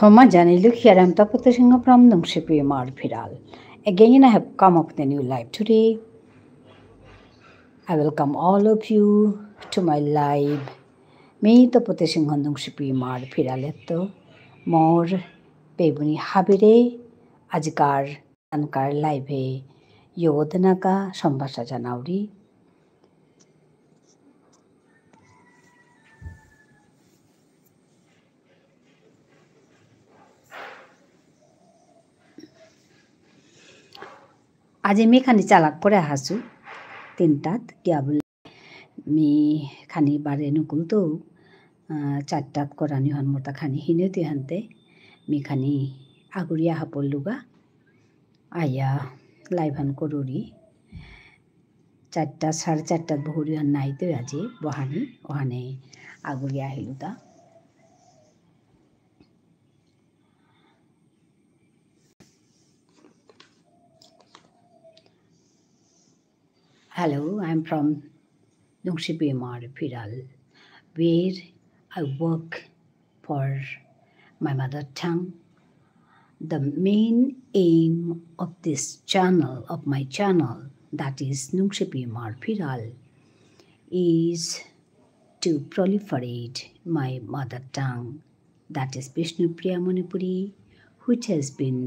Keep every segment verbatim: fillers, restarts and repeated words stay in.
Mama jani look here, I'm Tapati Singha from Nungshipi Imar Phiral. Again, I have come up with a new live today. I welcome all of you to my live. মি তপতি সিংহ নুংশিপি ইমার ফিরালেত্ত মোর বেবুনি হাবিরে আজিকার আনকার live-এ যোগ দেনাকা সম্ভাষা জানাউরি। আজি মি খানি চালাক করে আহাসু, তিনটাত কিয়া বুলে মি খানি বারে নুকুলতো, আহ, চারটাত করানি হন মোরতা খানি হিনে তুই হানতে, মি খানি আগুরিয়া হাপর লুগা, আয়া live হান করুরি। চারটা, সাড়ে চারটাত বহুরি হন নাই তো আজি বহানি, ওহানে আগুরিয়া আহিলুতা। Hello, I'm from Nungshipi Imar Phiral, where I work for my mother tongue. The main aim of this channel, of my channel, that is Nungshipi Imar Phiral, is to proliferate my mother tongue, that is Bishnupriya Manipuri, which has been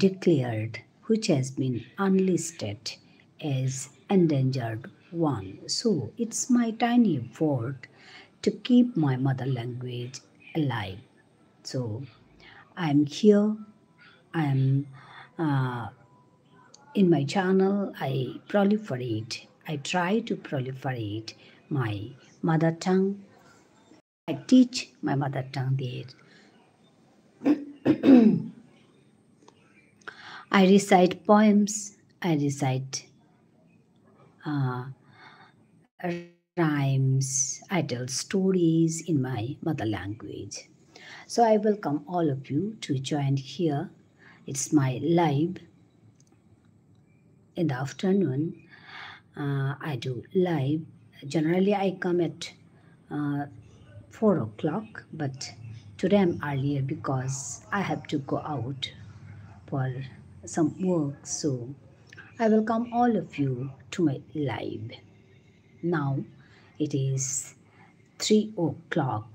declared, which has been unlisted as endangered one. So it's my tiny effort to keep my mother language alive. So I'm here, I'm, uh, in my channel, I proliferate, I try to proliferate my mother tongue. I teach my mother tongue there. I recite poems, I recite, uh, rhymes, I tell stories in my mother language. So I welcome all of you to join here. It's my live in the afternoon. Uh, I do live. Generally, I come at, uh, four o'clock, but today I'm earlier because I have to go out for some work. So I welcome all of you to my live. Now it is three o'clock.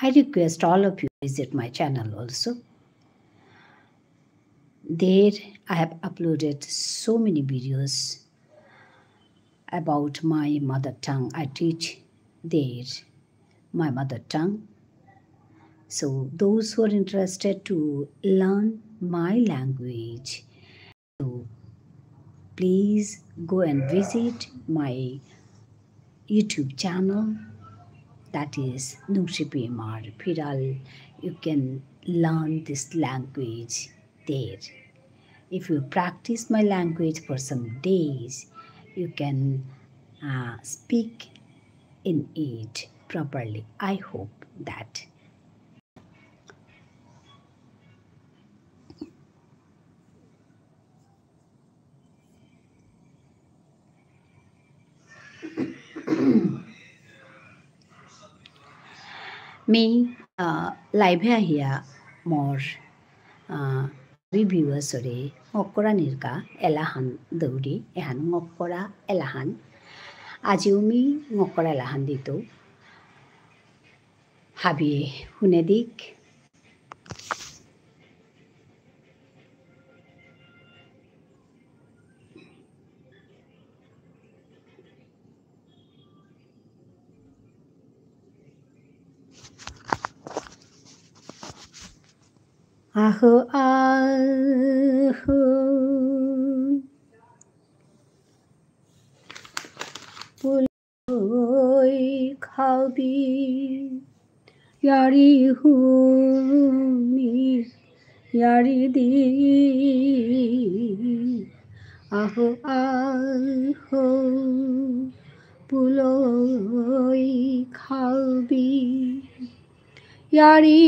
I request all of you visit my channel also. There I have uploaded so many videos about my mother tongue. I teach there my mother tongue. So those who are interested to learn my language, so please go and visit my YouTube channel, that is Nungshipi Imar Phiral. You can learn this language there. If you practice my language for some days, you can, uh, speak in it properly. I hope that. মি, আহ, live-এ আহিয়া মোর, আহ, viewers-রে ঙকরা নিরকা এলাহান দৌরি, এহান ঙকরা এলাহান। আজিও মি ঙকরা এলাহান দিতৌ। হাবিয়ে হুনে দিক। আহো, আহো। পুলই খাবি, য়ারি হুনি, য়ারি দি। আহো, আহো, পুলই খাবি। য়ারি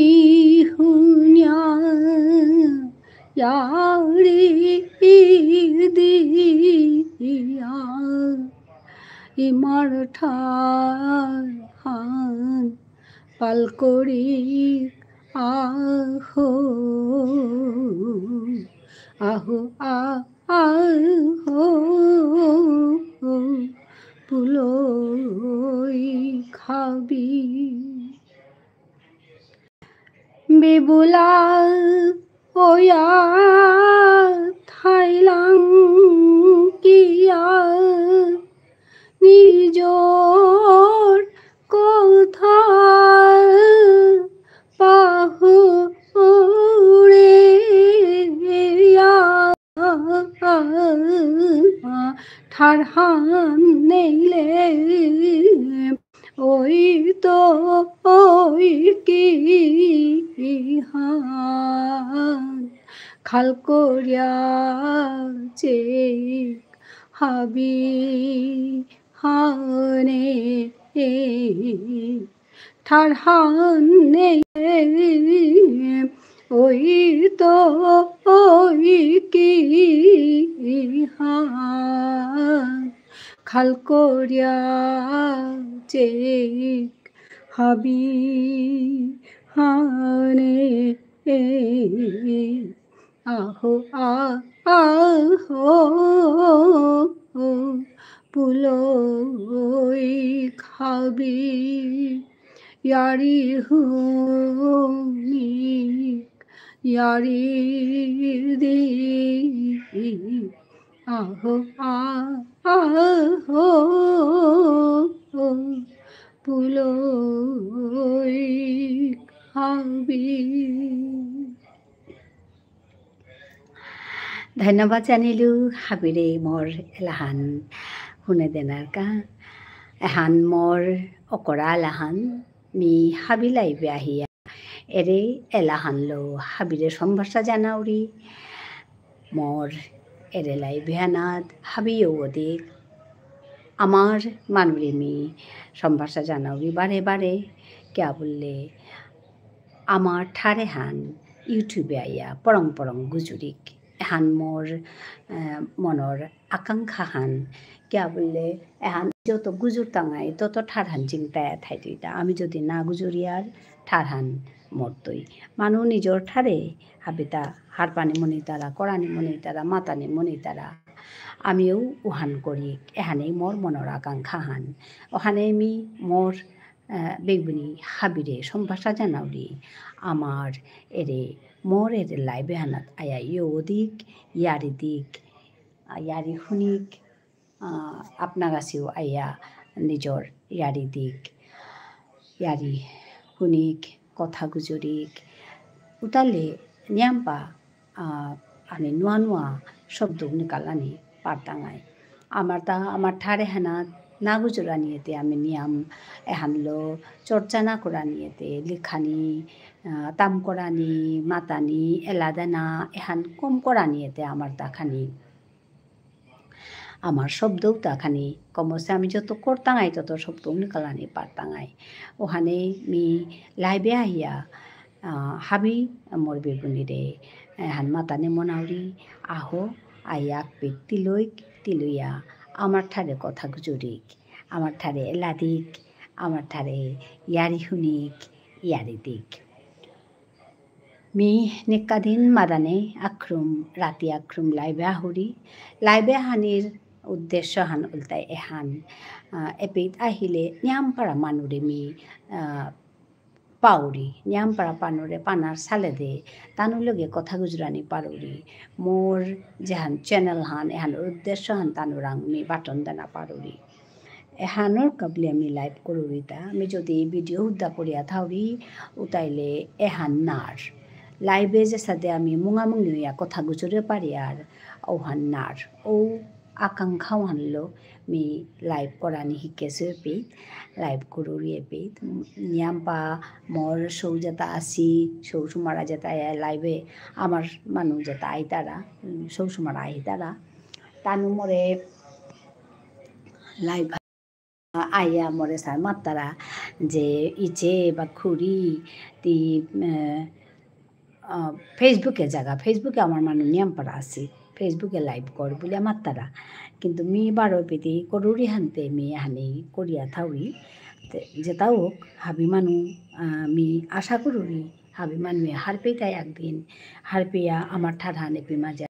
হুনিয়া, ইয়ারি দিয়া ইমার ঠারহান পাল করি আহো, আহো, আ-, আহো, পুলই খাবি। বিবুলা ওয়া থাইলাং কিয়া নিজর কথা পাহুরিয়া ঠারহান নেইলে ওই তো ওই কি হান খাল করিয়া চেক হাবি হানে ঠারহান নেই ওই তো ওই কি হান খাল করিয়া চেক হাবি হানে আহো, আ-, আহো, পুলই খাবি। ইয়ারি হুনিক, ইয়ারি দিক। আহো, আ-, আহো, পুলই খাবি। ধন্যবাদ জানিলু হাবিরে মোর এলাহান হুনে দেনার কা। এহান মোর অকরা এলাহান মি হাবি live এ আহিয়া এরে এলাহান লো হাবিরে সম্ভাষা জানাউরি। মোর এরে live এহানাত হাবিও অধিক আমার মানুরে মি সম্ভাষা জানাউরি বারে বারে। কিয়া বুললে আমার ঠারেহান YouTube এ আইয়া পরং পরং গুজুরিক। এহান মোর, আহ, মনর আকাঙ্ক্ষাহান। কিয়া বুললে এহান যত গুজুরতাঙাই তত ঠারহান চিংতায়া থাইতইতা। আমি যদি না গুজুরিয়ার ঠারহান মরতই। মানু নিজর ঠারে হাবিতা হারপানি মনিতারা, করানি মনিতারা, মাতানি মনিতারা। আমিও উহান করি, এহানেই মোর মনর আকাঙ্ক্ষাহান। অহানে মি মোর আহ, বেগুনি হাবিরে সম্ভাষা জানাউরি। আমার এরে, মোর এরে live এহানাত আয়া ইয়ো দিক, ইয়ারি দিক, আহ, ইয়ারি হুনিক, আহ, আপনাগাছিও আয়া নিজর ইয়ারি দিক, ইয়ারি হুনিক, কথা গুজুরিক। উতালে নিয়াম্পা আহ, আমি নুয়া নুয়া শব্দ নিকালানি পারতাঙাই। আমার তা, আমার ঠার এহানাত না গুজুরানি এতে আমি নিয়াম এহানলো চর্চা না করানি এতে লিখানি, আহ, তাম করানি, মাতানি, এলাদানা, এহান কম করানি এতে আমার তাখানি। আমার শব্দ উতা খানি কমসে আমি যত করতাঙাই তত শব্দ নিকালানি পারতাঙাই। অহানে মি live এ আহিয়া, আহ, হাবি মোর বেগুনিরে, আহ, হান মাতানি মনাউরি, আহো, আইয়া আকপিক তিলইক, তিলইয়া, আমার ঠারে কথা গুজুরিক, আমার ঠারে এলাদিক, আমার ঠারে ইয়ারি হুনিক, ইয়ারি দিক। মি নিকাদিন মাদানে আক্রুম, রাতি আক্রুম live এ আহুরি। Live এ হানির উদ্দেশ্য হান উল্টাই এহান। আহ, এপিত আহিলে নিয়াম পারা মানুরে মি, আহ, পাউরি। নিয়াম পারা মানুরে পানার সালেদে তানু লগে কথা গুজরানি পারুরি। মোর যেহান channel হান, এহান উদ্দেশ্য হান তানুরাং মি বাটন দেনা পারুরি। এহানর কাবলি আমি live করুরিতা, আমি যদি video হুদ্দা করিয়া থাউরি, উতাইলে এহান নার। Live এ যে সাথে আমি মুঙামুঙি হইয়া কথা গুজরে পারি আর ওহান নার। ও আকাঙ্ক্ষা হানলো মি live করানি হিকেসু এপিত, live করুরি এপিত। নিয়াম্পা মোর সৌ যেতা আসি, সৌ সুমারা যেতা এ live এ আমার মানু যেতা আইতারা, উম, সৌ সুমারা আইতারা। তানু মোরে live আইয়া মোরে সার মাত্তারা যে ইচে বা খুড়ি তি, আহ, আহ, Facebook-এ জাগা, Facebook-এ আমার মানু নিয়াম পারা আসি, Facebook-এ live কর বুলিয়া মাত্তারা। কিন্তু মি বারো পিতি করুরি হানতে মি হানি করিয়া থাউরি। তে যেতা হোক, হাবি মানু, আহ, মি আশা করুরি, হাবি মানুয়ে হারপেইতাই একদিন, হারপেয়া আমার ঠারহান এপি মাঝে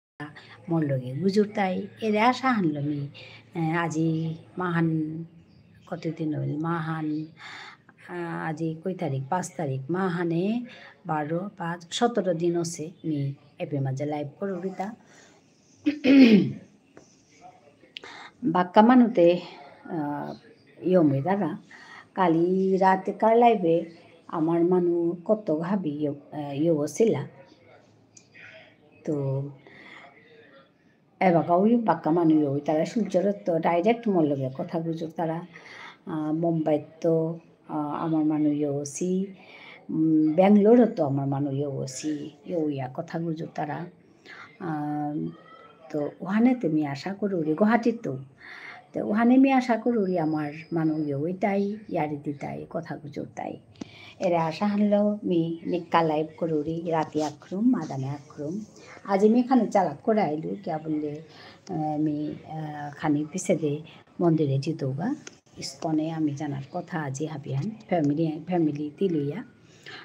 মোর লগে গুজুরতাই, এরে আশা হানলো মি, আহ, আজি মাহান কতদিন হইল, মাহান, আহ, আজি কয় তারিখ, পাঁচ তারিখ, মাহানে বারো, পাঁচ, সতেরো দিন হসে মি এপি মাঝে live করুরিতা। বাক্কা মানুতে, আহ, ইয়মে দাদা, কালি রাতে কার live-এ আমার মানু কত হাবি ইয়-, আহ, ইয়ো সিলা। তো, এবাকাও বাক্কা মানু ইয়ো, তারা শিলচরত্ত direct মোর লগে কথা গুজুরতারা, আহ, মুম্বাইত্ত, আহ, আমার মানু ইয়ো সি, উম, ব্যাঙ্গালোরত্ত আমার মানু ইয়ো সি, ইয়ো ইয়া কথা গুজুরতারা। আহ, তো ওহানে তে মি আশা করুরি, গুয়াহাটিত্ত। তো ওহানে মি আশা করুরি আমার মানু ইয়ো ইতাই, ইয়ারি দিতাই, কথা গুজুরতাই। এরে আশা হানলো মি নিক্কা live করুরি, রাতি আক্রম, মাদানে আক্রম। আজি মি খানি চালাক করে আইলু, কিয়া বুললে, আহ, মি, আহ, খানি পিছেদে মন্দিরে জিতৌগা। ইস্কনে আমি যানার কথা আজি হাবিহান, family, family তিলয়া।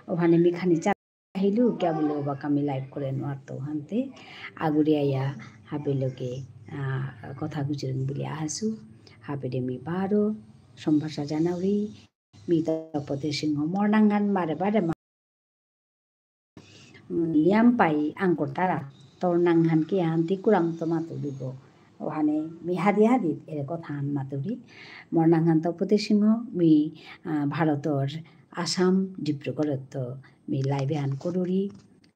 ওহানে মি খানি চালাক আহিলু, কিয়া বুললে ওবাকা মি live করে নোয়ারতৌ হানতে। আগুরি আয়া হাবি লগে, আহ, কথা গুজুরিং বুলিয়া আহাসু। হাবিরে মি বারো সম্ভাষা জানাউরি। মি তপতি সিংহ, মোর নাঙহান বারে বারে মা-, উম, নিয়াম পাই আঙকরতারা, তোর নাঙহান কিহান তি কুরাংত্ত মাতুরিগ। ওহানে মি হাদি হাদি এরে কথাহান মাতুরি। মোর নাঙহান তপতি সিংহ, মি, আহ, ভারতর আসাম ডিব্রুগড়ত্ত মি live এহান করুরি।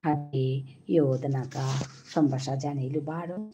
হাবি ইয়ো দেনাকা সম্ভাষা জানাইলু বারো।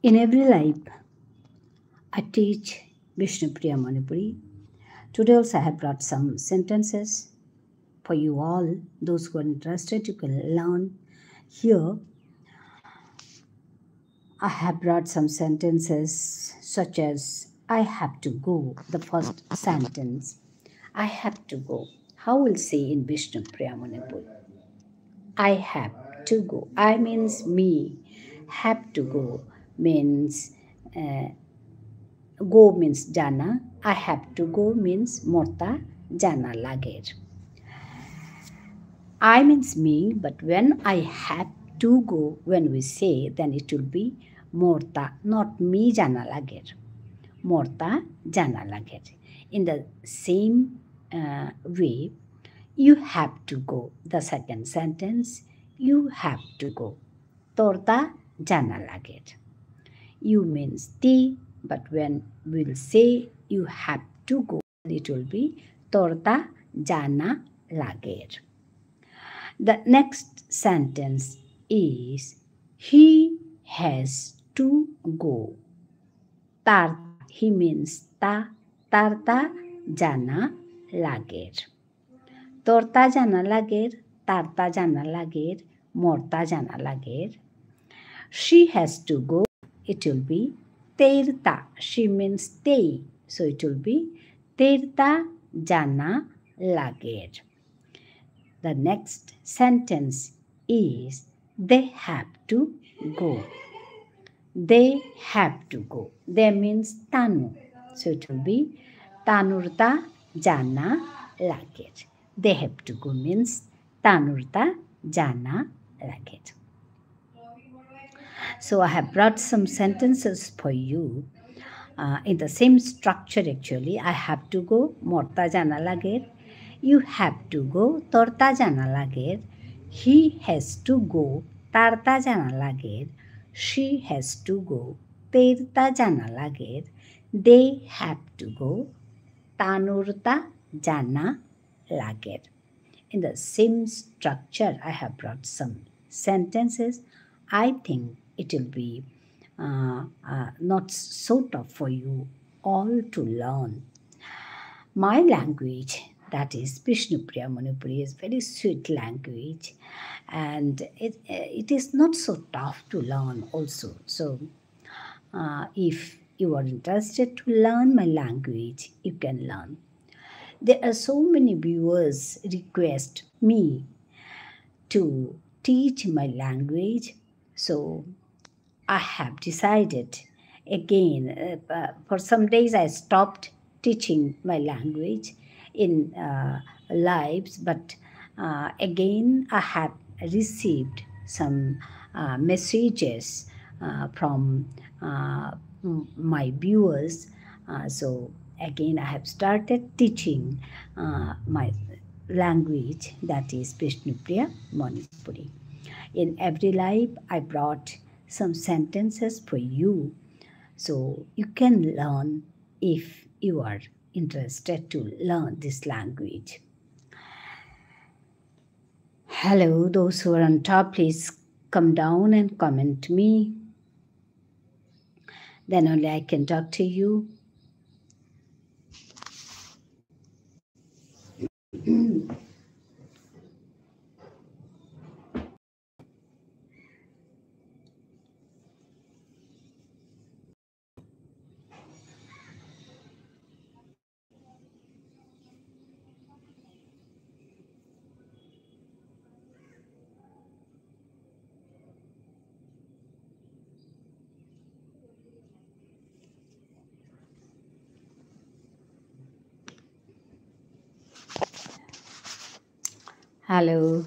In every life, I teach Bishnupriya Manipuri. Today also I have brought some sentences for you all, those who are interested, you can learn here. I have brought some sentences such as, "I have to go," the first sentence. "I have to go." How will say in Bishnupriya Manipuri? "I have to go." I means me. Have to go means, uh, go means jana, I have to go means মোরতা জানা লাগের। I means me, but when I have to go, when we say, then it will be মোরতা, not me জানা লাগের। মোরতা জানা লাগের। In the same, uh, way, you have to go. The second sentence, you have to go. তোরতা জানা লাগের। You means তি, but when we'll say you have to go, it will be তোরতা জানা লাগের। The next sentence is he has to go. তার, he means তা, তারতা জানা লাগের। তোরতা জানা লাগের, তারতা জানা লাগের, মোরতা জানা লাগের। She has to go, it will be তেইরতা। She means তেই, so it will be তেইরতা জানা লাগের। The next sentence is they have to go. They have to go. They means Tanu. So it will be তানুরতা জানা লাগের। They have to go means তানুরতা জানা লাগের। So I have brought some sentences for you, uh, in the same structure actually. I have to go, মোরতা জানা লাগের। You have to go, তোরতা জানা লাগের। He has to go, তারতা জানা লাগের। She has to go. তেরতা যানা লাগের। They have to go. তানুরতা যানা লাগের. In the same structure, I have brought some sentences. I think it will be, uh, uh, not so tough for you all to learn. My language, that is Bishnupriya Manipuri, is very sweet language, and it, it is not so tough to learn also. So, uh, if you are interested to learn my language, you can learn. There are so many viewers request me to teach my language, so I have decided again. Uh, uh, for some days I stopped teaching my language in, uh, lives, but, uh, again I have received some, uh, messages, uh, from, uh, m-, my viewers. Uh, so again, I have started teaching, uh, my language, that is Bishnupriya Manipuri. In every live, I brought some sentences for you, so you can learn if you are interested to learn this language. Hello, those who are on top, please come down and comment me. Then only I can talk to you. Hello.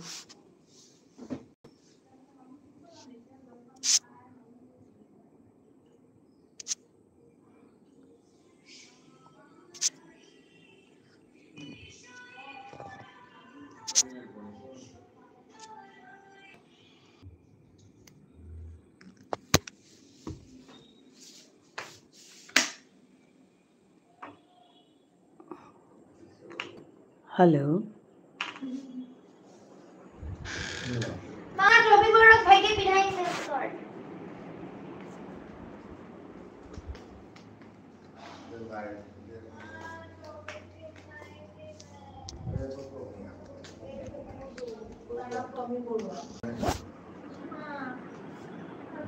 Hello. মা, রবি বড় ভাইকে বিদায় শেষ কর।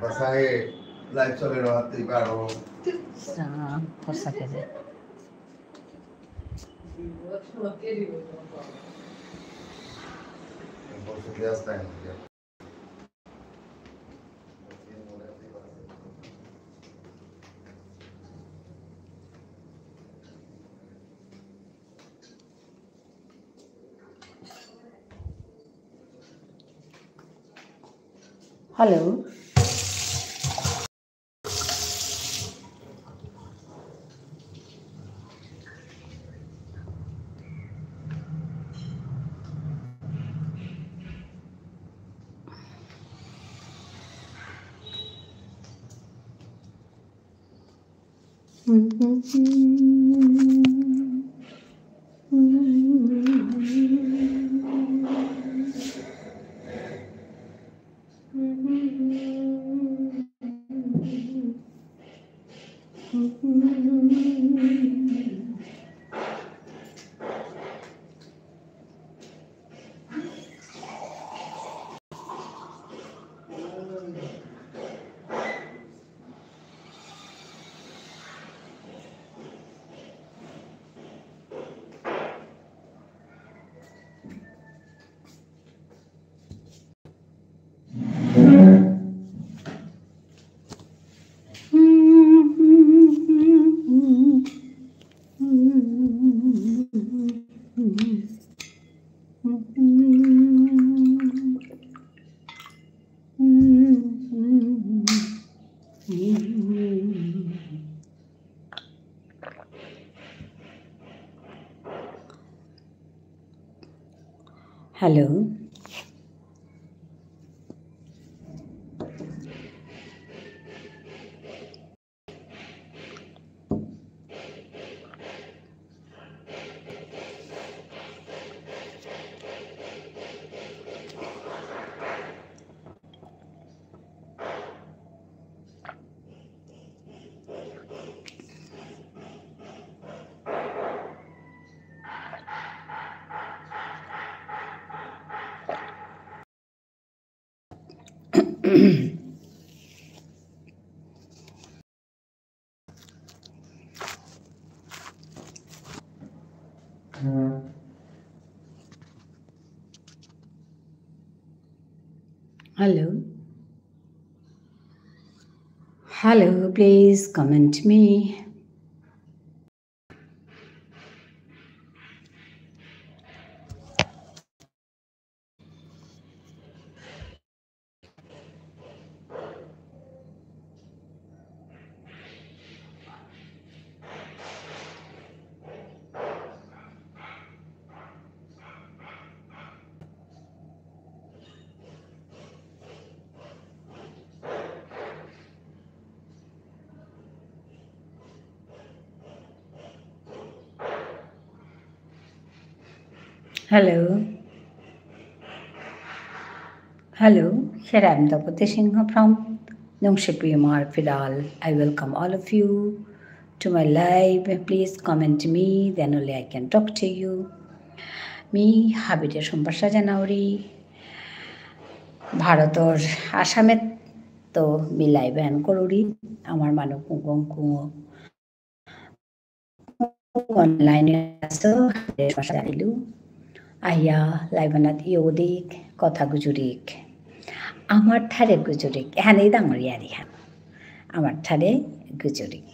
বাসায় live চলে রহাতে পারো। সা-, সঁচাকে যে। Hello. Hello. Hello. Hello, please comment me. Hello. Hello, here I am Tapati Singha from Nungshipi Imar Phiral. I welcome all of you to my live. Please comment me, then only I can talk to you. Me হাবিরে সম্ভাষা জানাউরি। ভারতর আসামে তো me live এহান করুরি। আমার মানু কুঙগ কুঙগ online এ আসো, হাবিরে সম্ভাষা জানাইলু। আয়া live আনাত যোগ দিক, কথা গুজুরিক। আমার ঠারে গুজুরিক। এহানেই ডাঙর য়ারিহান। আমার ঠারে গুজুরিক।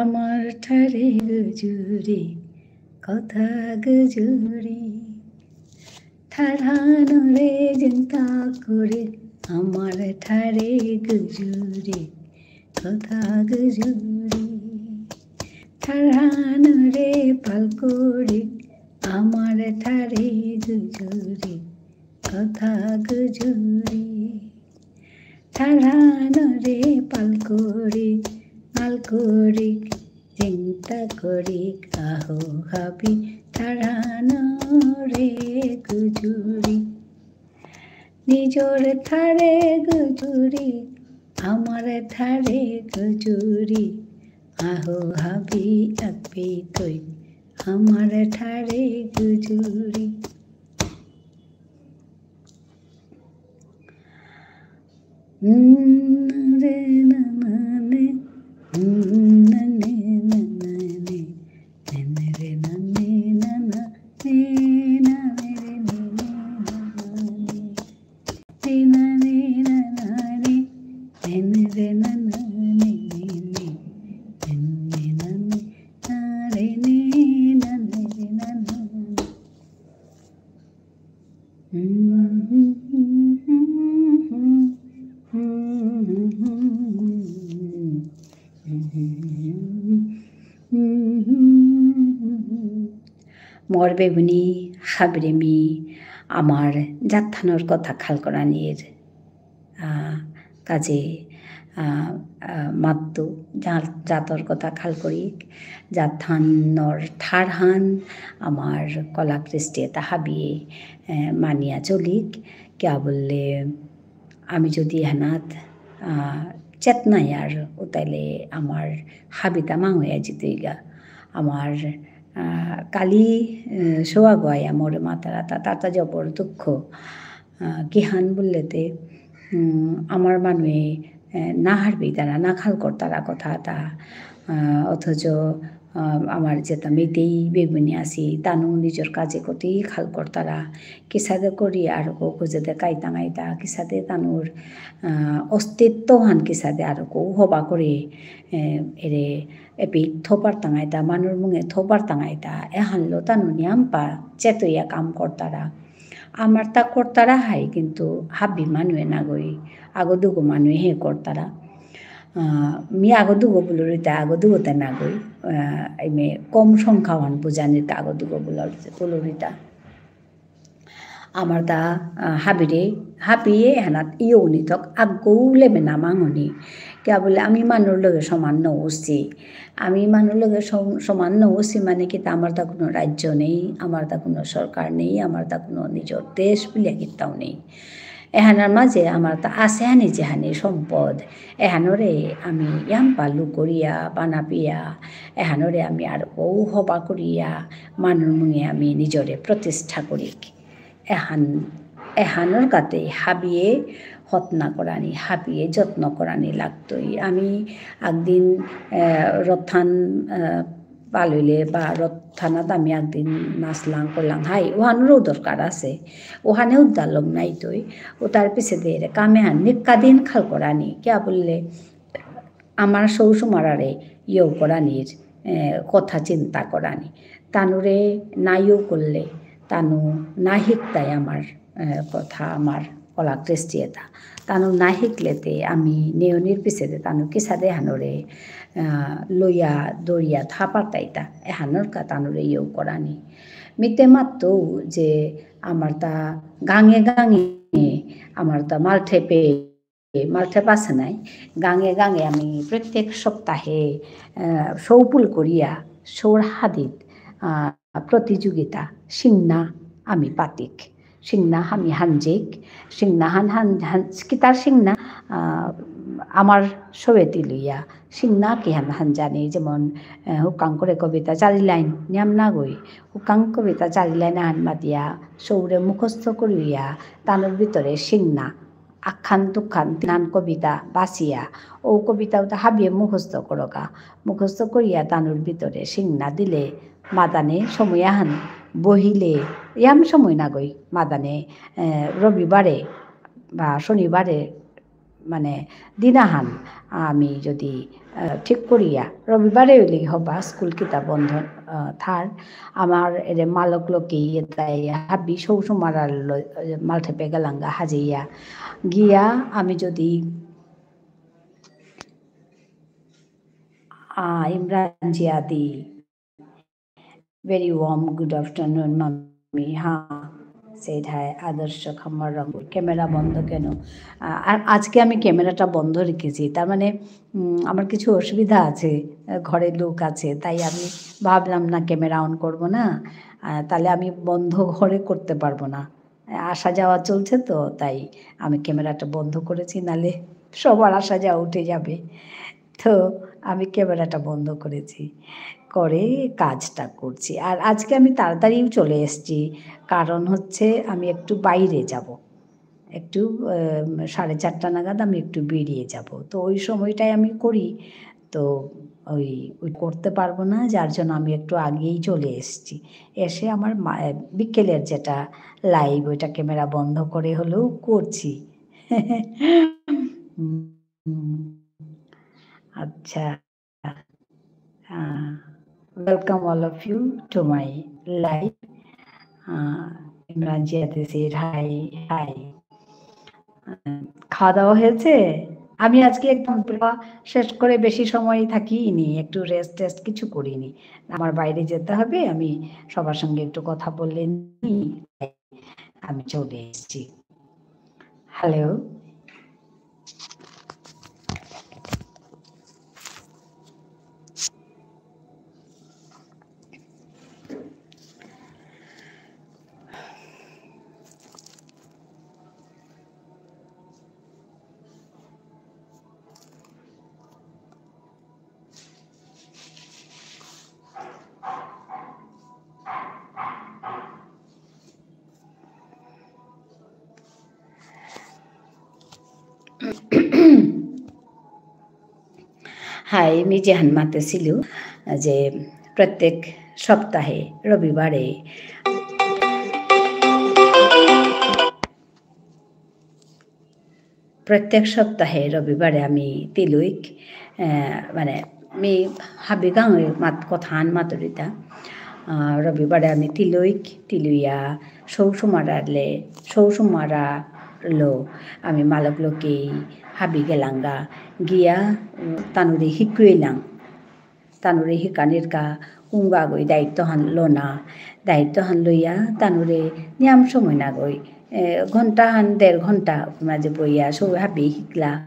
আমার ঠারে গুজুরি, কথা গুজুরি। ঠারহানরে চিন্তা করি, আমার ঠারে গুজুরি, কথা গুজুরি। ঠারহানরে পাল করি, আমার ঠারে গুজুরি, কথা গুজুরি। ঠারহানরে পাল করি, আল করি, চিন্তা করি, আহো হাবি, ঠারহানরে গুজুরি। নিজর ঠারে গুজুরি, আমার ঠারে গুজুরি, আহো হাবি আকবি তৈ, আমার ঠারে গুজুরি। মোর বেগুনি হাবিরে মি আমার জাতহানর কথা খাল করানির, আহ, কাজে, আহ, আহ, মাততু জাত-, জাতর কথা খাল করিক, জাতহানর ঠারহান আমার কলা কৃষ্টি এতা হাবিয়ে, আহ, মানিয়া চলিক, কিয়া বুললে আমি যদি এহানাত, আহ, চেতনা ইয়ার উতাইলে আমার হাবিতা মাঙয়া জিতইগা। আমার, আহ, কালি, আহ, সোয়াগ আয়া মোরে মাতারা তা, তাতা জবর দুঃখ। আহ, কিহান বুললেতে, উম, আমার মানুয়ে, আহ, না হারপিতারা, না খাল করতারা কথা তা, আহ, অথচ আহ, আমার যেতা মেইতেই বেগুনি আসি, তানু নিজর কাজে কতি খাল করতারা, কিসাদে করি আরকো খুজেদে কাইতাঙাইতা, কিসাদে তানুর, আহ, অস্তিত্বহান কিসাদে আরকো হবা করে, এ, এরে এপিক থপারতাঙাইতা, মানুর মুঙে থপারতাঙাইতা, এহানলো তানু নিয়ামপা চেতইয়া কাম করতারা। আমার তা করতারা হাই, কিন্তু হাবি মানুয়ে নাগই, আগো দুগো মানুয়ে হে করতারা। আহ, মি আগো দুগো বুলুরিতা, আগো দুগোতে নাগই। আহ, এমে কম সংখ্যাহান বুজানিতা আগো দুগো বুলুরিতা, বুলুরিতা। আমার তা, আহ, হাবিরে, হাবিয়ে এহানাত ইয়ৌনি থক আগৌ লেবে না মাঙনি। কিয়া বুলে আমি মানুর লগে সমান নৌসি। আমি মানুর লগে সম-, সমান নৌসি মানে কিতা, আমার তা কোনো রাজ্য নেই, আমার তা কোনো সরকার নেই, আমার তা কোনো নিজর দেশ বুলিয়া কিতাও নেই। এহানর মাঝে আমার তা আছে হানি যেহানি সম্পদ, এহানরে আমি ইয়াম্পা লুকরিয়া, বানাপিয়া, এহানরে আমি আর ঔ হবা করিয়া, মানুর মুঙে আমি নিজরে প্রতিষ্ঠা করিক। এহান, এহানর কাতে হাবিয়ে হতনা করানি, হাবিয়ে যত্ন করানি লাগতই। আমি একদিন, আহ, রথান, আহ, পালইলে বা রথানাত আমি একদিন নাচলাং করলাং, হাই, ওহানরও দরকার আছে। ওহানেও দালম নাই তই। ও তার পিছে দে রে কামে হান নিকা দিন খাল করানি। কিয়া বুললে, আমার সৌ সুমারারে ইয়ৌ করানির, এ, কথা চিন্তা করানি। তানুরে না ইয়ৌ করলে, তানু না হিকতাই আমার, এ, কথা, আমার কলা কৃষ্টি এতা। তানু না হিকলেতে আমি নেয়নির পিছেতে তানু কিসাদে হানরে, আ, লইয়া দরিয়া থা পারতাইতা। এহানর কা তানুরে ইয়ৌ করানি। মিতে মাত্তু যে আমার তা গাঙে গাঙে, আমার তা মালঠেপে, মালঠেপ আছে নাই? গাঙে গাঙে আমি প্রত্যেক সপ্তাহে, আহ, সৌপুল করিয়া, সৌর হাদিত, আহ, প্রতিযোগিতা, সিংনা আমি পাতিক। সিংনা আমি হানজিক, সিংনা হান, হান, হান, কিতার সিংনা, আহ, আমার সৌয়ে তিলইয়া, সিংনা কিহান হান জানি, যেমন, আহ, হুকাং করে কবিতা চারি লাইন, নিয়াম নাগই, হুকাং কবিতা চারি লাইন আহান মাতিয়া, সৌরে মুখস্থ করিয়া, তানুর ভিতরে সিংনা, আখান দুখান তিনহান কবিতা বাছিয়া, ও কবিতা উতা হাবিয়ে মুখস্থ করকা। মুখস্থ করিয়া তানুর ভিতরে সিংনা দিলে, মাদানে সময় আহান বহিলে, ইয়াম সময় নাগই, মাদানে, এ, রবিবারে বা শনিবারে, মানে, দিনাহান আমি যদি, এ, ঠিক করিয়া, রবিবারে হইলে হবা, স্কুল কিতা বন্ধ, এ, থার, আমার এরে মালক লোকে ইয়ে তাই হাবি সৌ সুমারার ল-, মালঠেপে গেলাঙ্গা হাজিয়া। গিয়া আমি যদি, আ, ইমরান জিয়াদি, very warm good afternoon, মামি। হ্যাঁ, said hi, আদর্শ খামার রংপুর। ক্যামেরা বন্ধ কেন? আ-, আর আজকে আমি ক্যামেরাটা বন্ধ রেখেছি। তার মানে, উম, আমার কিছু অসুবিধা আছে, আ, ঘরে লোক আছে, তাই আমি ভাবলাম না ক্যামেরা on করব না, আ, তাহলে আমি বন্ধ ঘরে করতে পারবো না। আসা যাওয়া চলছে তো, তাই আমি ক্যামেরাটা বন্ধ করেছি, নালে সবার আসা যাওয়া উঠে যাবে। তো আমি ক্যামেরাটা বন্ধ করেছি, করে কাজটা করছি। আর আজকে আমি তাড়াতাড়িও চলে এসেছি, কারণ হচ্ছে আমি একটু বাইরে যাব। একটু, আহ, সাড়ে চারটা নাগাদ আমি একটু বেরিয়ে যাব। তো ওই সময়টাই আমি করি। তো ওই, ওই করতে পারবো না, যার জন্য আমি একটু আগেই চলে এসেছি। এসে আমার মা-, বিকেলের যেটা live, ওইটা ক্যামেরা বন্ধ করে হলেও করছি। হুম। আচ্ছা। আহ, welcome all of you to my live. আহ, ইমরান জিয়াদে said hi, hi. আহ, খাওয়া দাওয়া হয়েছে? আমি আজকে একদম পুরো শেষ করে বেশি সময় থাকিনি, একটু rest টেস্ট কিছু করিনি। আমার বাইরে যেতে হবে, আমি সবার সঙ্গে একটু কথা বলে নিই। আমি চলে এসেছি। হ্যালো। হাই, মি যেহান মাতেছিলু যে প্রত্যেক সপ্তাহে রবিবারে, প্রত্যেক সপ্তাহে রবিবারে আমি তিলুইক, আহ, মানে, মি হাবি গাঙে মাত-, কথাহান মাতুরিতা। আহ, রবিবারে আমি তিলুইক, তিলুইয়া, সৌ সুমারালে, সৌ সুমারালো, আমি মালক লোকেই হাবি গেলাঙ্গা, গিয়া, উম, তানুরে হিকুইলাং। তানুরে হিকানির কা কুঙগই দায়িত্বহান লনা, দায়িত্বহান লইয়া তানুরে নিয়াম সময় নাগই, এ, ঘন্টাহান, দেড় ঘন্টা মাঝে বইয়া সৌ হাবি হিকলা,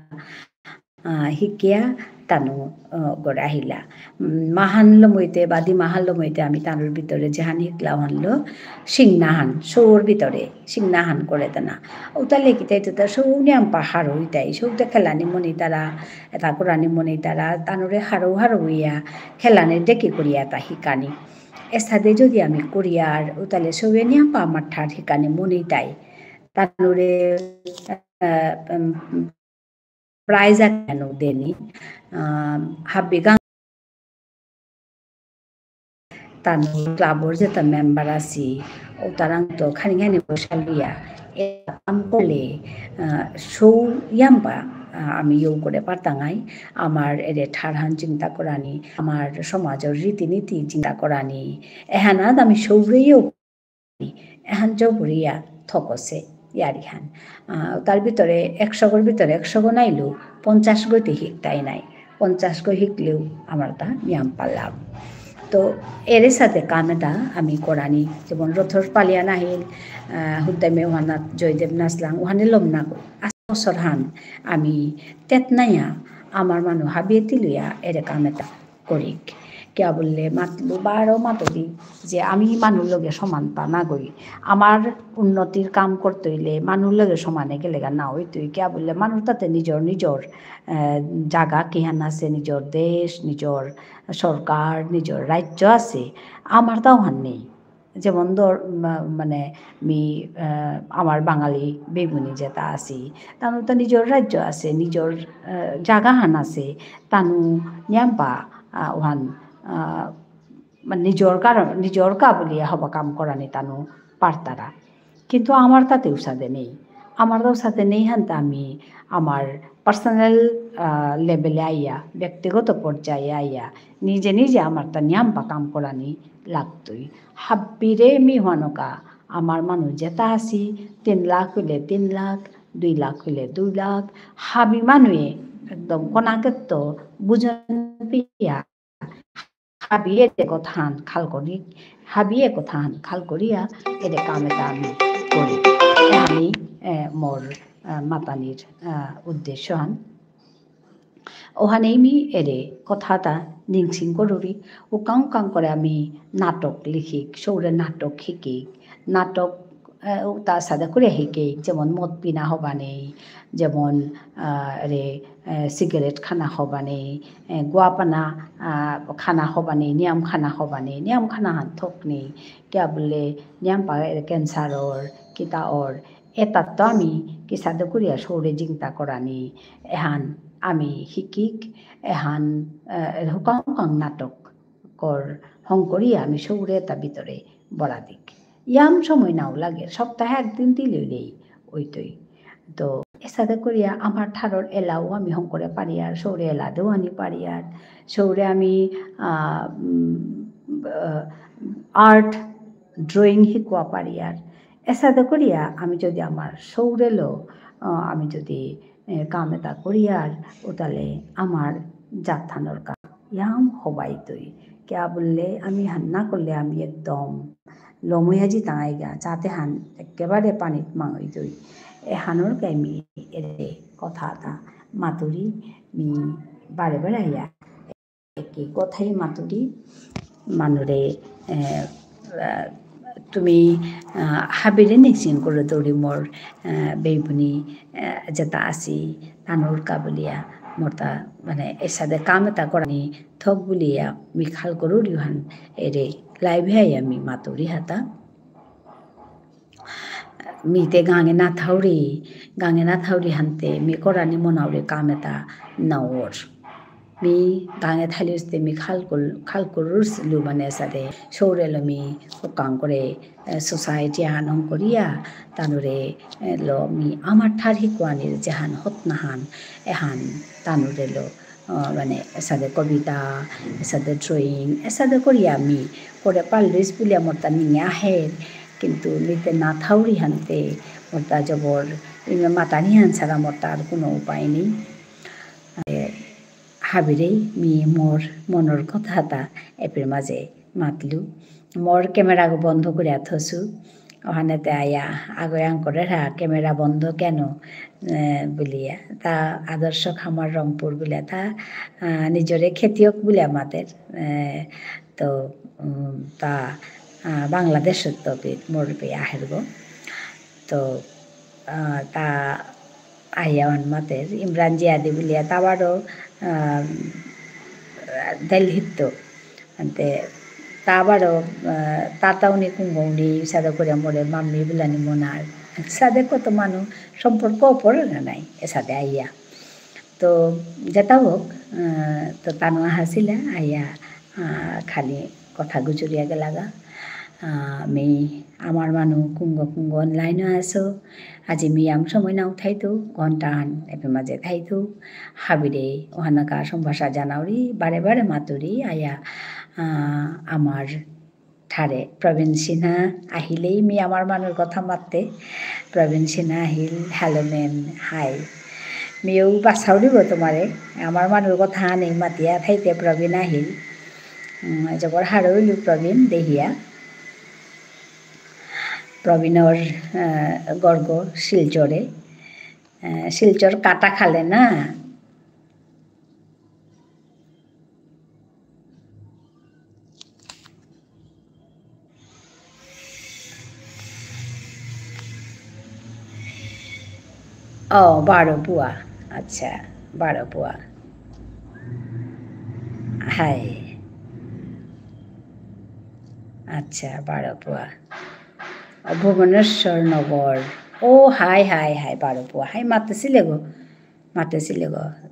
আহ, হিকিয়া তানু, আহ, গড়ে আহিলা। উম, মাহান লমইতে, বাদি মাহান লমইতে আমি তানুর ভিতরে যেহান হিকলা হানলো, সিংনাহান, সৌর ভিতরে, সিংনাহান করে দেনা। উতালে কিতাই তো তার সৌ নিয়াম পাহাড় হইতাই, সৌতে খেলানি মনি তারা, এটা করানি মনি তারা, তানুরে হারৌ হারৌ হইয়া, খেলানি ডেকে করিয়া তা হিকানি। এসাদে যদি আমি করিয়ার, উতালে সৌয়ে নিয়াম পা আমার ঠার হিকানি মনি তাই। তানুরে, আহ, উম, prize আকানো দেনি। আহ, হাবি গাঙ তানু clubর যেতা member আসি, ও তারাং তো খানি খানি পয়সা লইয়া, এ কাম করলে, আহ, সৌ ইয়াম্বা, আহ, আমি ইউ করে পারতাঙাই, আমার এরে ঠারহান চিন্তা করানি, আমার সমাজর রীতিনীতি চিন্তা করানি, এহানাত আমি সৌরে ইউ এহান জবরিয়া থকসে ইয়ারিহান। আহ, তার ভিতরে একশো গর ভিতরে একশো গো নাইলেও পঞ্চাশ গইতে হিকতাই নাই। পঞ্চাশ গো হিকলেও আমার তা নিয়াম পাল্লাম। তো এর সাথে কাম এটা আমি করানি, যেমন রথর পালিয়ান আহিল, আহ, হুদ্দামে ওহানাত জয়দেব নাচলাং, ওহানে লম না কই। আস বছর হান আমি তেতনাইয়া আমার মানু হাবিয়ে তিলুয়া এরে কাম এটা করিক। কিয়া বুললে মাতলু বারো মাতুরি যে আমি মানুর লগে সমান তা না গই। আমার উন্নতির কাম করতে হইলে মানুর লগে সমানে গেলেগা না হইতই। কিয়া বুললে মানুর তাতে নিজর নিজর, আহ, জাগা কিহান আছে, নিজর দেশ, নিজর সরকার, নিজর রাজ্য আছে। আমার তাও হান নেই। যেমন ধর, মা-, মানে, মি, আহ, আমার বাঙালি বেগুনি যেতা আছি, তানু তো নিজর রাজ্য আছে, নিজর, আহ, জাগাহান আছে, তানু নিয়াম্পা, আহ, ওহান, আহ, মানে, নিজর কারণ, নিজর কা বুলিয়া হবা কাম করানি তানু পারতারা। কিন্তু আমার তাতে উসাদে নেই। আমার তো উসাদে নেই হানতে আমি আমার personal, আহ, levelএ আইয়া, ব্যক্তিগত পর্যায়ে আইয়া, নিজে নিজে আমার তা নিয়াম্পা কাম করানি লাগতই। হাব্বিরে মি হুয়ানকা, আমার মানু যেতা আসি, তিন লাখ হইলে তিন লাখ, দুই লাখ হইলে দুই লাখ, হাবি মানুয়ে একদম কোনাকে তো বুঝন পিয়া, হাবিয়ে যে কথাহান খাল করি, হাবিয়ে কথাহান খাল করিয়া, এরে কাম এটা আমি করি। এ আমি, এ, মোর, আহ, মাতানির, আহ, উদ্দেশ্য হান। ওহানেই মি এরে কথাটা নিংসিং করুরি, ও কাং কাং করে আমি নাটক লিখিক, সৌরে নাটক হিকিক, নাটক, আহ, ও তা সাদা করে হিকিক, যেমন মদ পিনা হবা নেই, যেমন, আহ, রে, আহ, সিগারেট খানা হবা নেই, আহ, গুয়াপানা, আহ, খানা হবা নেই, নিয়াম খানা হবা নেই, নিয়াম খানা হান থক নেই, কিয়া বুললে নিয়াম পা ক্যান্সার অর, কিতা অর, এতাত তো আমি কিসাদে করিয়া সৌরে জিংতা করানি, এহান আমি হিকিক, এহান, আহ, হুকাং হুকাং নাটক কর হং করিয়া আমি সৌরে তা ভিতরে বড়া দিক। ইয়াম সময় নাও লাগে, সপ্তাহে একদিন তিলেইলেই ওইতই। তো এসাদে করিয়া আমার ঠারর এলাও আমি হং করে পারিয়ার, সৌরে এলা দেওয়ানি পারিয়ার, সৌরে আমি, আহ, উম, আহ, art, drawing হিকুয়া পারিয়ার। এসাদে করিয়া আমি যদি আমার সৌরেলো, আহ, আমি যদি, এ, কাম এটা করিয়ার, উতালে আমার জাতহানর কা ইয়াম হবাইতই। কিয়া বুললে আমি হান না করলে আমি একদম লমইয়া যিতাঙাইগা, জাতহান একেবারে পানিত মাঙইতই। এহানর কা মি এরে কথা এটা মাতুরি, মি বারে বারে আইয়া একে কথাই মাতুরি, মানুরে, এ, আহ, তুমি, আহ, হাবিরে নিংসিং করে দৌড়ি মোর, আহ, বেইবুনি, আহ, যেতা আসি, তানুর কা বুলিয়া, মোর তা, মানে, এসাদে কাম এটা করানি থক বুলিয়া, মি খাল করুরি হান, এরে live এ আইয়া মি মাতুরি হাতা। মিতে গাঙে না থাউরি, গাঙে না থাউরি হানতে, মি করানি মনাউরি কাম এটা নাওর। মি গাঙে থাইলে উস্তে মি খাল কর-, খাল করুরসিলু মানে এসাদে, সৌরেলো মি হুকাং করে, এ, society হান হং করিয়া, তানুরে, এ, লো মি আমার ঠার হিকুয়ানির যেহান হতনাহান, এহান তানুরেলো আহ, মানে, এসাদে কবিতা, এসাদে drawing, এসাদে করিয়া আমি করে পারলিস বুলিয়া মোর তা নিঙে আহের, কিন্তু মিতে না থাউরি হানতে মোর তা জবর, ইমে মাতানি হান ছাড়া মোর তা আর কোনো উপায় নেই। এ, হাবিরেই মি মোর মনর কথা তা এপির মাঝে মাতলু। মোর camera গো বন্ধ করিয়া থসু। ওহানেতে আয়া আগয়াং করে রা camera বন্ধ কেন? এ, বুলিয়া। তা আদর্শ খামার রংপুর বুলিয়া। তা, আ, নিজরে খেতিয়ক বুলিয়া মাতের। এ, তো, উম, তা, আ, বাংলাদেশত তো বি-, মোর বি আহের গো। তো, আ, তা আইয়া ওহান মাতের, ইমরান জিয়াদি বুলিয়া, তা বারো, আ, দিল্লিত তো। আনতে, তা বারো, আ, তাতাউনি কুঙ্গৌনি, সাদে করে মোরে মাম্মি বুলানি মনার। সাদে কত মানু সম্পর্ক পড়ে না নাই, এসাদে আইয়া। তো, যেটা হোক, আ, তো তানু আহাসিলা, আইয়া, আ, খালি কথা গুজরিয়া গেলাগা। আ, মি আমার মানু কুঙ্গ কুঙ্গ online-ও আসো। আজি মি আম সময় নাও থাইতো, ঘন্টা হান এপে মাঝে থাইতো। হাবিরে ওহানাকা সম্ভাষা জানাউরি, বারে বারে মাতুরি, আয়া, আ, আমার ঠারে প্রবীণ সিনহা আহিলেই মি আমার মানুর কথা মাততে। প্রবীণ সিনহা আহিল, hello ma'am, hi। মিও বাসাউরি গো তোমারে, আমার মানুর কথা নেই মাতিয়া থাইতে প্রবীণ আহিল। উম, জবর হারৌইলু প্রবীণ দেহিয়া। প্রবীণর, আহ, গর্গ শিলচরে। আহ, শিলচর কাটা খালে না? ও, বারো পুয়া। আচ্ছা, বারো পুয়া। হাই। আচ্ছা, বারো পুয়া। ও, ভুবনেশ্বর নগর। ও, হাই, হাই, হাই, বারো পুয়া। হাই, মাতেসিলে গো। মাতেসিলে গো।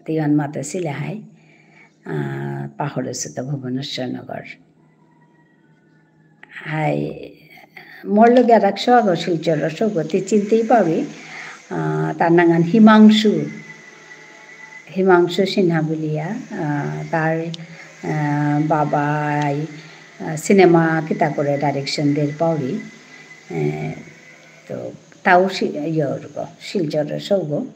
তিওয়ান মাতেসিলে হাই। আহ, পাহরেসু তো ভুবনেশ্বর নগর। হাই, মোর লগে আর এক সৌগ শিলচর সৌগ, তি চিনতেই পারি। আহ, তার নাঙহান হিমাংশু। হিমাংশু সিনহা বুলিয়া, আহ, তার, আহ, বাবাই, আহ, সিনেমা কিতা করে direction দের পাউরি। আহ, তো তাও শি-, ইয়র গো, শিলচর সৌগ।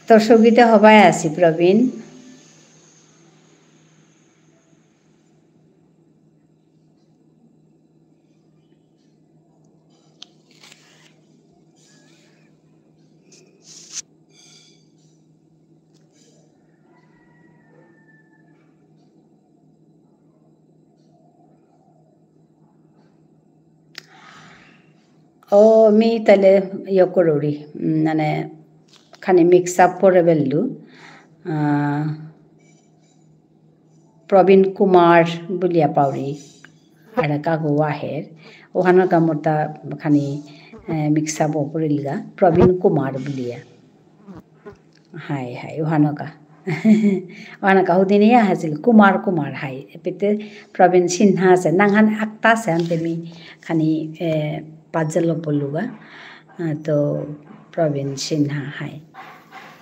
তোর সৌগিতে হবাই আছি, প্রবীণ। ও, মি তাহলে ইয়ে করুরি, উম, মানে, খানি mix up করে বেললু। আহ, প্রবীণ কুমার বুলিয়া পাউরি, আর কাগো আহের। ওহানর কা মোরতা খানি, আহ, mix up ও করিলগা, প্রবীণ কুমার বুলিয়া। হাই, হাই, ওহানকা। ওহানকা হুদিনিয়া হাসিল, কুমার, কুমার, হাই। এপিতে প্রবীণ সিনহা আছে, নাঙহান আক্তা আছে, আনতে মি খানি, এ, puzzle পড়লুগা। আ, তো প্রবীণ সিনহা, হাই।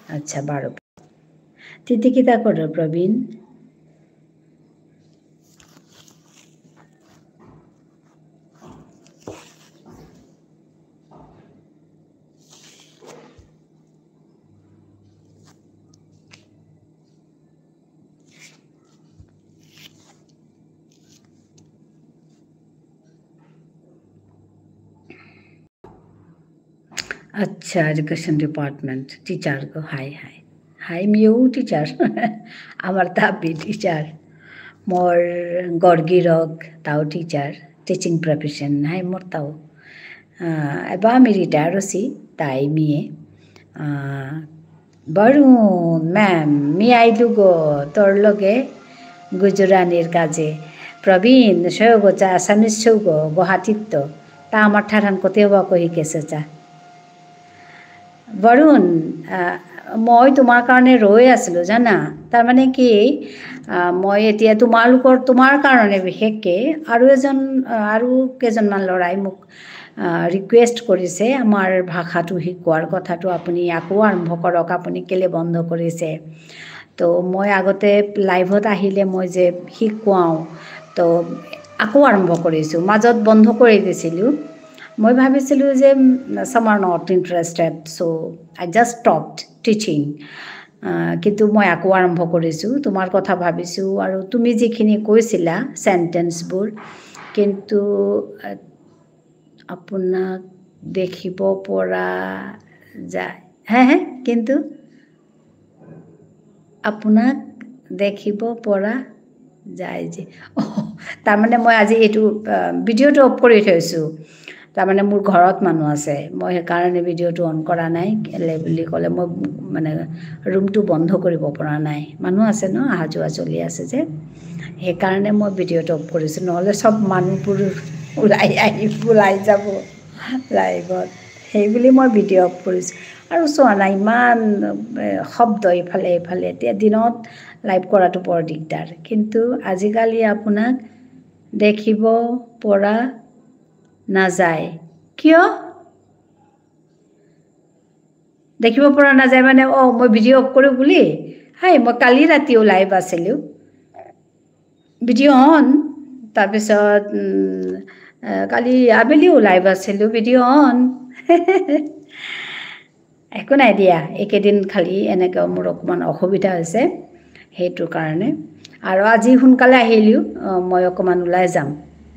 আচ্ছা, বারো। তিতি কিতা করো, প্রবীণ? আচ্ছা, education department, teacher গো, হাই, হাই। হাই, মিউ teacher। আমার তাবি teacher। মোর গর্গিরক, তাও teacher, teaching profession, হাই মোর তাও। আহ, এবার আমি retire হসি, তাই মিয়ে। আহ, বরুণ, ma'am, মি আইলু গো, তোর লগে গুজরানির কাজে। প্রবীণ, সৌগ চা, Assamese সৌগ, গুয়াহাটিত তো। তা আমার ঠারহান কতে হবা কহি কেসে চা। বরুণ, আহ, মই তোমাৰ কাৰণে ৰৈ আছিলো, জানা? তাৰমানে কি, আহ, মই এতিয়া তোমালোকৰ, তোমাৰ কাৰণে বিশেষকে আৰু এজন, আহ, আৰু কেইজনমান ল'ৰাই মোক, আহ, request কৰিছে, আমাৰ ভাষাটো শিকোৱাৰ কথাটো আপুনি আকৌ আৰম্ভ কৰক, আপুনি কেলে বন্ধ কৰিছে? তো মই আগতে liveত আহিলে মই যে শিকোৱাওঁ, তো আকৌ আৰম্ভ কৰিছোঁ, মাজত বন্ধ কৰি দিছিলোঁ। মই ভাবিছিলোঁ যে, উম, some are not interested, so I just stopped teaching. আহ, কিন্তু মই আকৌ আৰম্ভ কৰিছোঁ, তোমাৰ কথা ভাবিছোঁ আৰু তুমি যিখিনি কৈছিলা চেণ্টেন্সবোৰ, কিন্তু, আহ, আপোনাক দেখিব পৰা যায়। হে, হে, কিন্তু আপোনাক দেখিব পৰা যায় যে। অহ, তাৰমানে মই আজি এইটো, আহ, ভিডিঅ'টো অফ কৰি থৈছোঁ। তাৰমানে মোৰ ঘৰত মানুহ আছে, মই সেইকাৰণে ভিডিঅ'টো অন কৰা নাই। কেলে বুলি ক'লে মই মানে ৰুমটো বন্ধ কৰিব পৰা নাই। মানুহ আছে ন, অহা যোৱা চলি আছে যে, সেইকাৰণে মই ভিডিঅ'টো অফ কৰিছোঁ, নহ'লে চব মানুহবোৰ ওলাই আহি, ওলাই যাব লাইভত। সেইবুলি মই ভিডিঅ' অফ কৰিছোঁ। আৰু চোৱা না, ইমান, এ, শব্দ ইফালে ইফালে। এতিয়া দিনত লাইভ কৰাটো বৰ দিগদাৰ, কিন্তু আজিকালি আপোনাক দেখিব পৰা নাযায়। কিয়? দেখিব পৰা নাযায় মানে, অ, মই ভিডিঅ' অফ কৰোঁ বুলি। হাই, মই কালি ৰাতিও লাইভ আছিলোঁ, ভিডিঅ' অন। তাৰপিছত, উম, এ, কালি আবেলিও লাইভ আছিলোঁ, ভিডিঅ' অন। একো নাই দিয়া, এইকেইদিন খালি এনেকৈ মোৰ অকণমান অসুবিধা হৈছে, সেইটো কাৰণে। আৰু আজি সোনকালে আহিলোঁ, অ, মই অকণমান ওলাই যাম,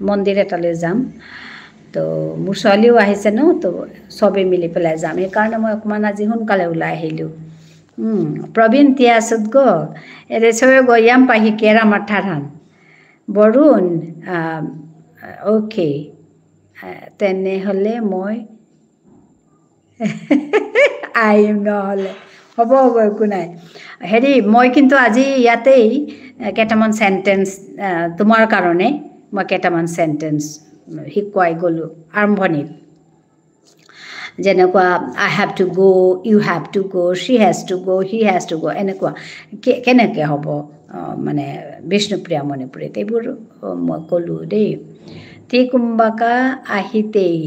মন্দিৰ এটালৈ যাম। তো মোৰ ছোৱালীও আহিছে ন, তো চবেই মিলি পেলাই যাম। সেইকাৰণে মই অকণমান আজি সোনকালে ওলাই আহিলোঁ। উম, প্ৰবীণ তিয়া আছত গ, এৰে চবে গ, ইয়াম পাহি কেৰা মাথাৰহান। বৰুণ, আহ, অ'কে। আহ, তেনেহ'লে মই আহিম নহ'লে। হ'ব, হ'ব, একো নাই। হেৰি, মই কিন্তু আজি ইয়াতেই, এ, কেইটামান চেণ্টেন্স, আহ, তোমাৰ কাৰণে মই কেইটামান চেণ্টেন্স শিকোৱাই গ'লোঁ আৰম্ভণিত। যেনেকুৱা, "I have to go, you have to go, she has to go, he has to go", এনেকুৱা। কে-, কেনেকে হ'ব? আহ, মানে, বিষ্ণুপ্ৰিয়া মণিপুৰীত। এইবোৰ, আহ, মই ক'লোঁ দেই। তি কুম্বাকা আহিতেই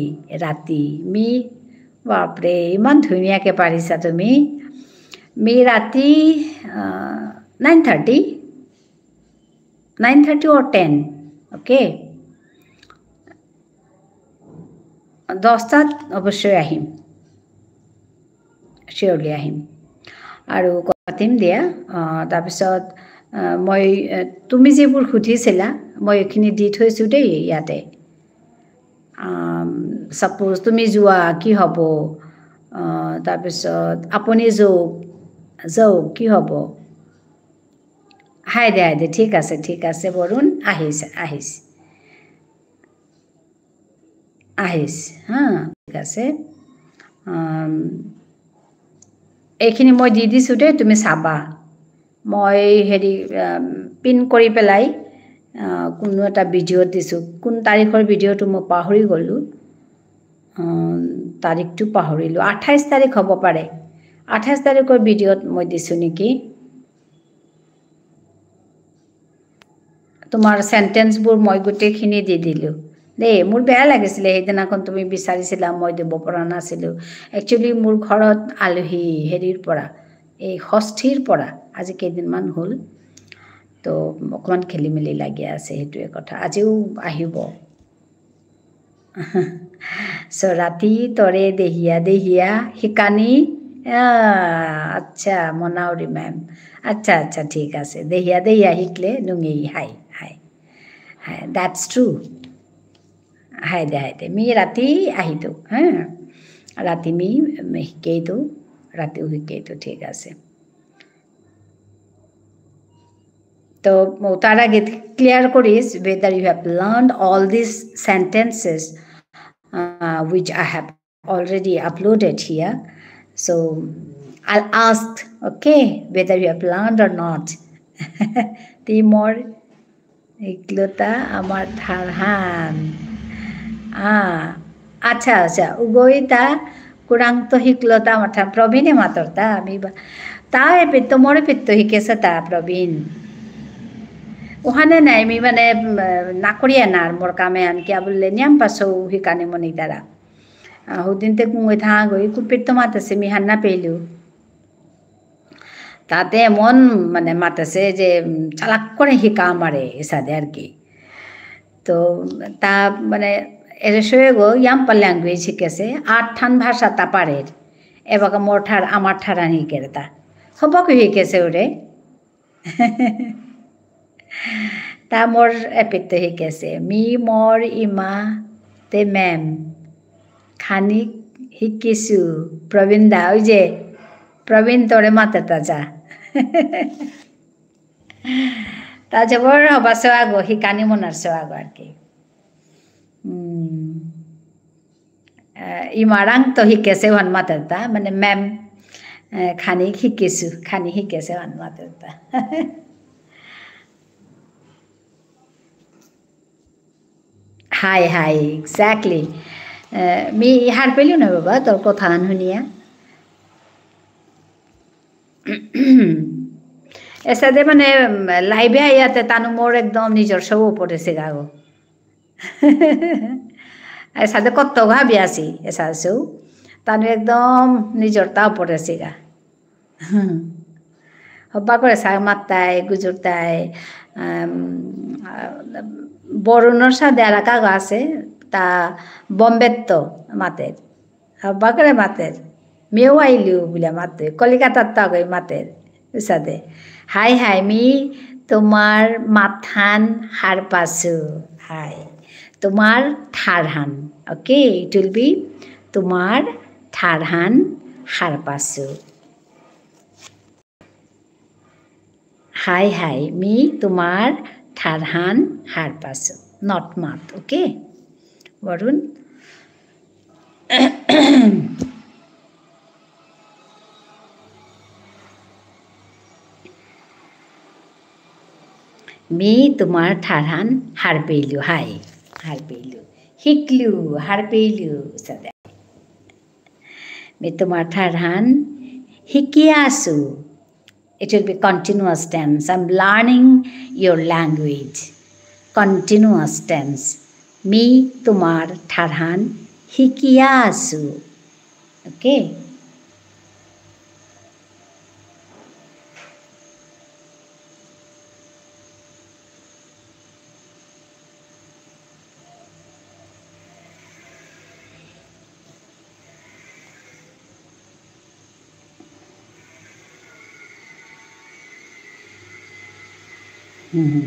ৰাতি। মি, বাপৰে, ইমান ধুনীয়াকে পাৰিছা তুমি। মি ৰাতি, আহ, nine thirty? Nine thirty or ten, okay? দহটাত অৱশ্যই আহিম, চিয়'ৰলি আহিম আৰু কথা পাতিম দিয়া। আহ, তাৰপিছত, আহ, মই, আহ, তুমি যিবোৰ সুধিছিলা, মই এইখিনি দি থৈছোঁ দেই ইয়াতে। আম, ছাপ'জ তুমি যোৱা, কি হ'ব? আহ, তাৰপিছত আপুনি যাওক, যাওক, কি হ'ব? হাই দে, হাই দে, ঠিক আছে, ঠিক আছে, বৰুণ, আহিছে, আহিছে। আহিছে, হা, ঠিক আছে। আম, এইখিনি মই দি দিছোঁ দেই, তুমি চাবা। মই হেৰি, আম, পিন কৰি পেলাই, আহ, কোনো এটা ভিডিঅ'ত দিছোঁ। কোন তাৰিখৰ ভিডিঅ'টো মই পাহৰি গ'লোঁ। আম, তাৰিখটো পাহৰিলোঁ। আঠাইছ তাৰিখ হ'ব পাৰে। আঠাইছ তাৰিখৰ ভিডিঅ'ত মই দিছোঁ নেকি? তোমাৰ চেণ্টেন্সবোৰ মই গোটেইখিনি দি দিলোঁ দেই। মোৰ বেয়া লাগিছিলে, সেইদিনাখন তুমি বিচাৰিছিলা, মই দিব পৰা নাছিলোঁ। একচুৱেলি মোৰ ঘৰত আলহী হেৰিৰ পৰা, এই ষষ্ঠীৰ পৰা, আজি কেইদিনমান হ'ল, তো অকণমান খেলি মেলি লাগি আছে, সেইটোৱে কথা। আজিও আহিব। So, ৰাতি তৰে দেহিয়া দেহিয়া শিকানি। আহ, আচ্ছা, মনাউৰি মেম। আচ্ছা, আচ্ছা, ঠিক আছে। দেহিয়া দেহিয়া শিকলে নুঙেই। হাই, হাই। হাই, that's true. হাই দে, হাই দে। মি ৰাতি আহিতো, হা? ৰাতি মি, মি শিকেইতো, ৰাতিও শিকেইতো, ঠিক আছে। তো, তার আগে ক্লিয়ার করিস whether you have learned all these sentences, uh, which I have already uploaded here. So, I'll ask, okay, whether you have learned or not. তি মোর হিকলতা আমার ঠারহান। আ, আচ্ছা, আচ্ছা। উগইতা কুরাংত হিকলতা আমার ঠার। প্রবীণে মাতরতা, আমি বা-, তা এপেত্ত মোর এপেত্ত হিকেসে তা প্রবীণ। ওহানে নাই, মি মানে, উম, না করিয়া না আর মোর কামে আন কিয়া বুললে নিয়াম পাসৌ হিকানি মনি দ্বারা। আ, হুদিনতে কুঙগই থাঙগই, কুপেত্ত মাতেসে মি হার না পেলু। তাতে এমন মানে মাতেসে যে, উম, চালাক করে হিকা আমারে এসাদে আর কি। তো তা মানে এরে সয়েগো ইয়াম্পা language হিকেসে, আটহান ভাষা তা পারের। এবাকা মোর ঠার, আমার ঠারহান হিকের তা। হবাকু হিকেসে ওরে। তা মোর এপিত্ত হিকেসে। মি মোর ইমা তে ম্যাম। খানি হিকিসু। প্রবীণ দা, ওই যে প্রবীণ তোরে মাতে তা যা। তা জবর হবাসে আগো, হিকানি মনারসে আগো আর কি। উম, আহ, ইমারাং তো হিকেসে ওহান মাতেরতা, মানে ম্যাম, আহ, খানি হিকেসু, খানি হিকেসে ওহান মাতেরতা। হাই, হাই, exactly। আহ, মি হারপেলু না বাবা, তোর কথা আন হুনিয়া। এসাদে মানে, উম, live এ আইয়াতে তানু মোর একদম নিজর সব উপরে সিগাগো। এসাদে কত ভাবি আসি, এসাসু। তানু একদম নিজর তা উপরে সিগা। হব্বা করে সাগ মাত্তাই, গুজুরতাই, আম, আ, বরুণর সাদে আর কাগো আছে, তা বোম্বেত্ত মাতের। হব্বা করে মাতের। মিও আইলু বুলে মাতের। কলিকাতার তো আগে মাতের। উসাদে। হাই হাই, মি তোমার মাতহান হারপাসু। হাই। তোমার ঠারহান। Okay, it will be তোমার ঠারহান হারপাসু। হাই হাই, মি তোমার ঠারহান হারপাসু। Not মাত, okay? বরুণ। মি তোমার ঠারহান হারপেইলু, হাই, হারপেইলু। হিকলু, হারপেইলু, সাদে। মি তোমার ঠারহান হিকিয়াসু। It will be continuous tense. I'm learning your language. Continuous tense. Me তোমার ঠারহান হিকিয়াসু। Okay? হুম, হুম।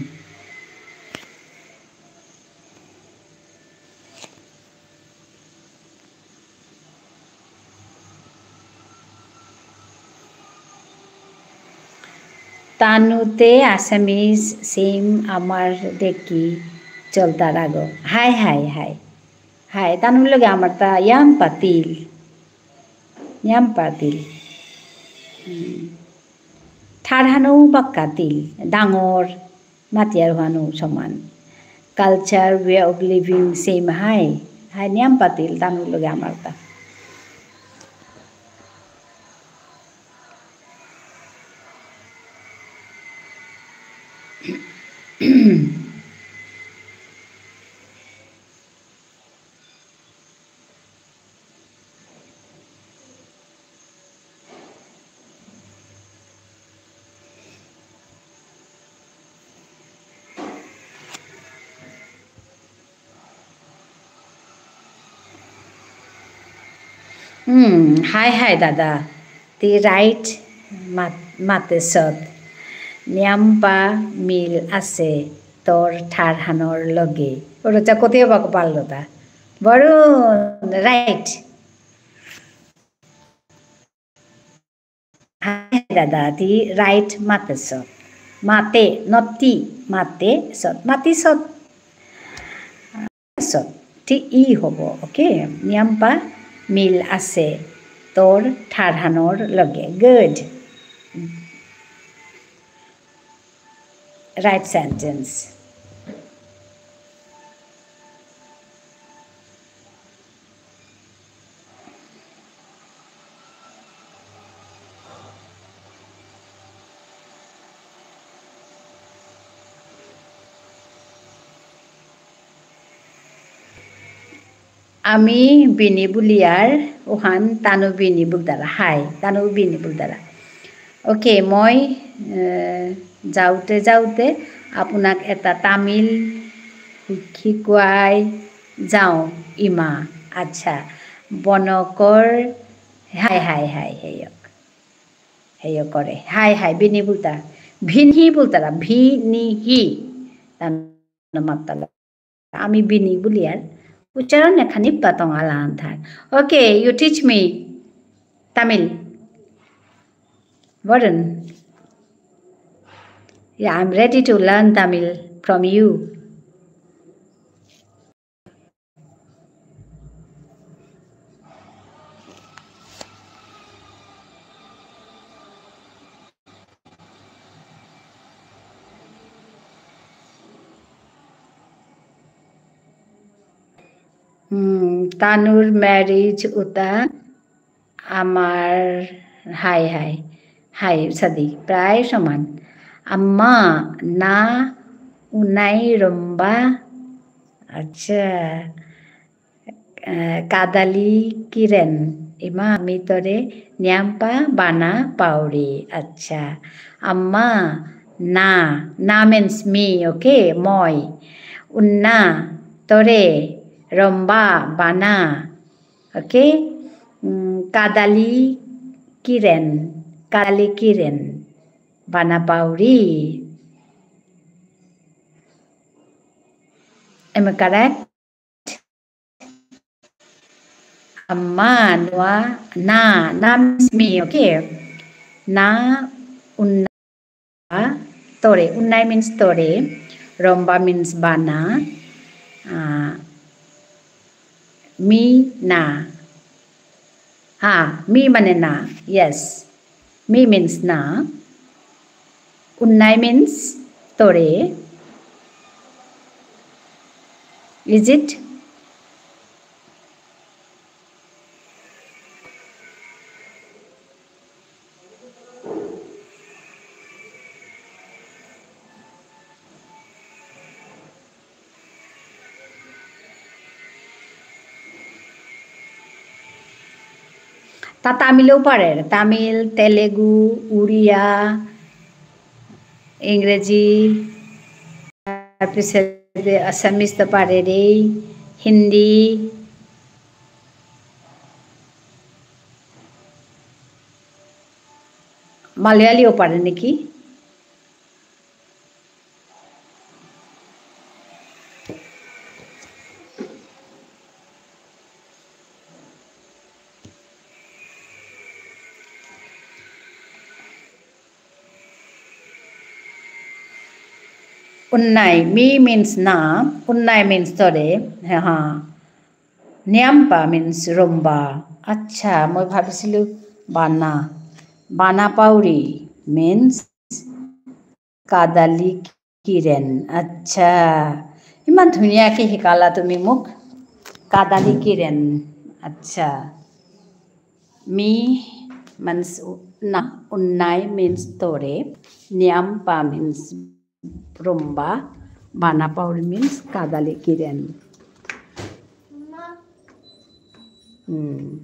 তানুতে Assamese same আমার দেখি চলতারাগো। হাই, হাই, হাই। হাই, তানুর লগে আমার তা ইয়াম পাতিল। ইয়াম পাতিল। হুম। ঠারহানও বাক্কা তিল। ডাঙর। মাতিয়ার হানু সমান। Culture, way of living, same হাই। হাই নিয়াম পাতিল তানুর লগে আমার তা। হুম, হাই হাই দাদা, তি right মাত-, মাতেসত। নিয়াম্পা মিল আছে তোর ঠারহানর লগে। ওর চা কোথায় বাক পারলো তা? বরুণ, right। হাই দাদা, তি right মাতেসত। মাতে, not তি, মাতেসত। মাতিসত। সত। তি ই হব, okay? নিয়াম্পা মিল আছে তোর ঠারহানর লগে। Good. Right sentence. আমি বিনি বুলিয়ার, ওহান তানু বিনি বুলতারা। হাই, তানু বিনি বুলতারা। Okay, মই, এ, যাওঁতে যাওঁতে আপোনাক এটা তামিল শিক-, শিকুৱাই যাওঁ, ইমা। আচ্ছা, বনকৰ, হাই, হাই, হাই, হেয়ক। হেয় করে। হাই হাই, বিনি বুলতা। ভিনহি বুলতারা, ভিনিহি। তানু মাত্তারা। আমি বিনি বুলিয়ার। উচ্চারণ এখানি পাতং আলান থার। Okay, you teach me Tamil. Varun. Yeah, I'm ready to learn Tamil from you. হুম, তানুর marriage উতা আমার, হাই, হাই। হাই, সাদি, প্রায় সমান। আম্মা, না, উনাই রম্বা। আচ্ছা। আহ, কাদালি কিরেন। ইমা, আমি তোরে নিয়াম্পা বানা পাউরি। আচ্ছা। আম্মা, না। না means me, okay? মই। উন্না, তোরে, রম্বা, বানা। Okay? উম, কাদালি কিরেন, কাদালি কিরেন, বানা পাউরি। Am I correct? আম্মা, নোয়া, না, না means me, okay? না, উন্না, তোরে, উন্নাই means তোরে, রম্বা means বানা, আহ, মি না। হ্যাঁ, মি মানে না, yes। মি means না। উন্নাই means তোরে। Is it? তা তামিলেও পারের, তামিল, তেলেগু, উড়িয়া, ইংরেজি, তারপিছে আসামিজ তো পারের, হিন্দি, মালয়ালিও পারে নাকি? উন্নাই, মি means না, উন্নাই means তোরে, হ্যাঁ, হ্যাঁ। নিয়াম্পা means রম্বা। আচ্ছা, মই ভাবিছিলু বানা। বানা পাউরি means কাদালি কিরেন। আচ্ছা, ইমান ধুনীয়াকে শিকালা তুমি মোক। কাদালি কিরেন। আচ্ছা। মি means না, উন্নাই means তোরে, নিয়াম্পা means রম্বা, বানা পাউরি means কাদালি কিরেন। হুম।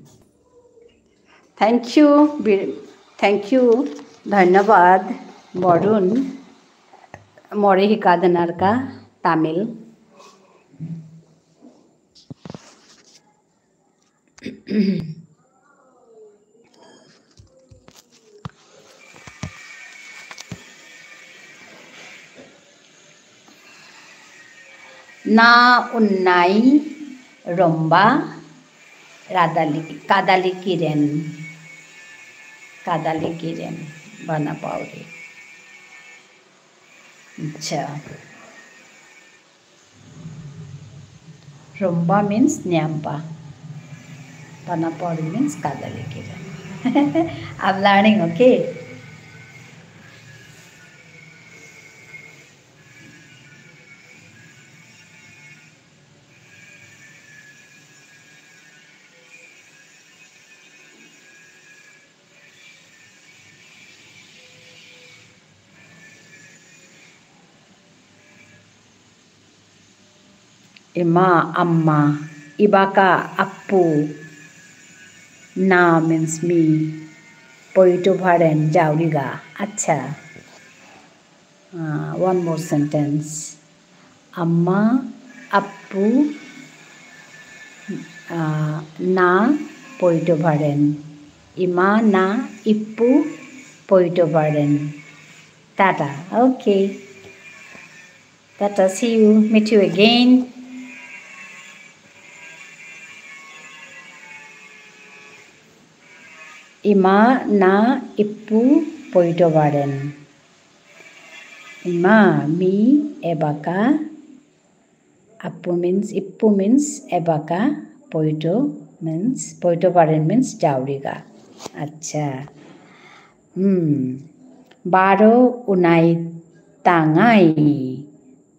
Thank you, বি-, thank you, ধন্যবাদ, বরুণ, মোরে হিকা দেনারকা তামিল। না উন্নাই রম্বা রাদালি, কাদালি কিরেন। কাদালি কিরেন, বানা পাউরি। আচ্ছা। রম্বা means নিয়াম্পা। বানা পাউরি means কাদালি কিরেন। I'm learning, okay? ইমা, আম্মা, ইবাকা, আপু, না means me, পৈটো ভারেন, জাউরিগা। আচ্ছা। আহ, one more sentence. আম্মা, আপু, আহ, না, পৈটো ভারেন। ইমা, না, ইপ্পু, পৈটো বারেন। Tata. Okay. Tata, see you. Meet you again. ইমা না ইপ্পু পৈটো বারেন। ইমা, মি, এবাকা, আপু means, ইপ্পু means এবাকা, পৈটো means, পৈটো বারেন means যাওরিগা। আচ্ছা। হুম। বারো উনাই তাঙাই।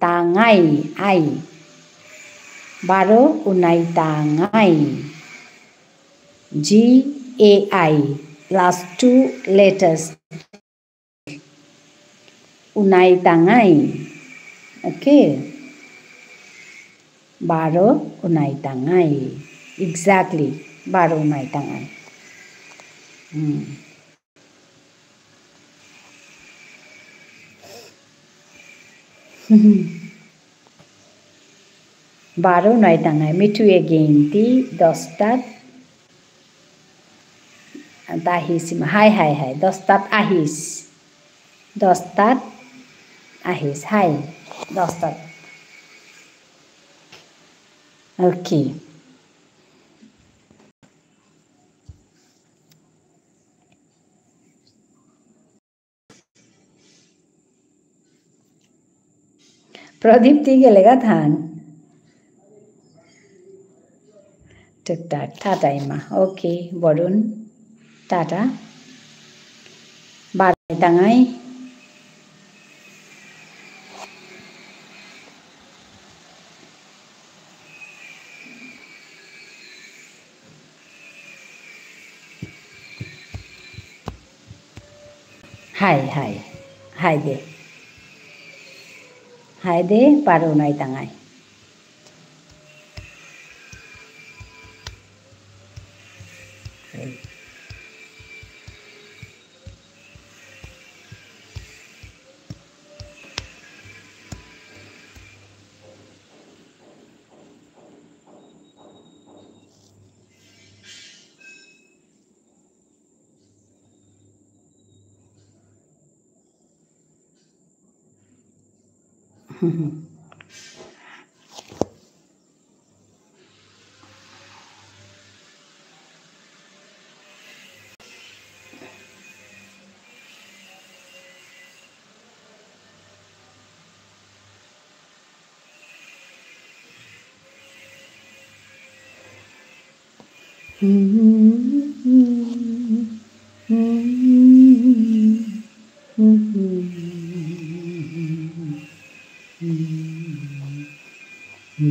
তাঙাই, আই। বারো উনাই তাঙাই। G A I, last two letters. উনাই তাঙাই। Okay? বারো উনাই তাঙাই। Exactly. বারো উনাই তাঙাই। হুম। বারো উনাই তাঙাই। Meet you again. তি দশটাত আহিস। হাই, হাই, হাই। দশটাত আহিস। দশটাত আহিস। হাই। দশটাত। Okay. প্রদীপ, তি গেলেগা থাং। টুকটাক, টাটা ইমা। Okay, Barun, tata. বারো তাঙাই। হাই, হাই। হাই দে। হাই দে, বারো উনাই তাঙাই।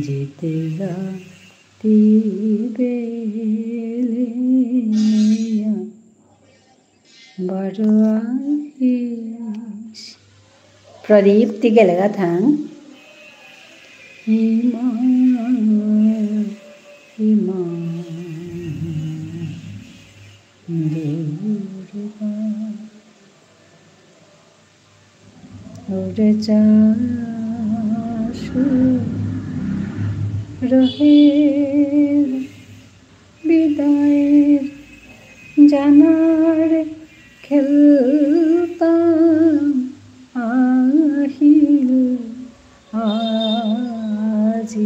জিতেগা তি বেলেয়া বারো আহিস। প্রদীপ, তি গেলেগা থাং। ইমা, ইমা, দুর্গা। ওরে চাষু রহে বিদায় জানার খেলতাম আহিল আজি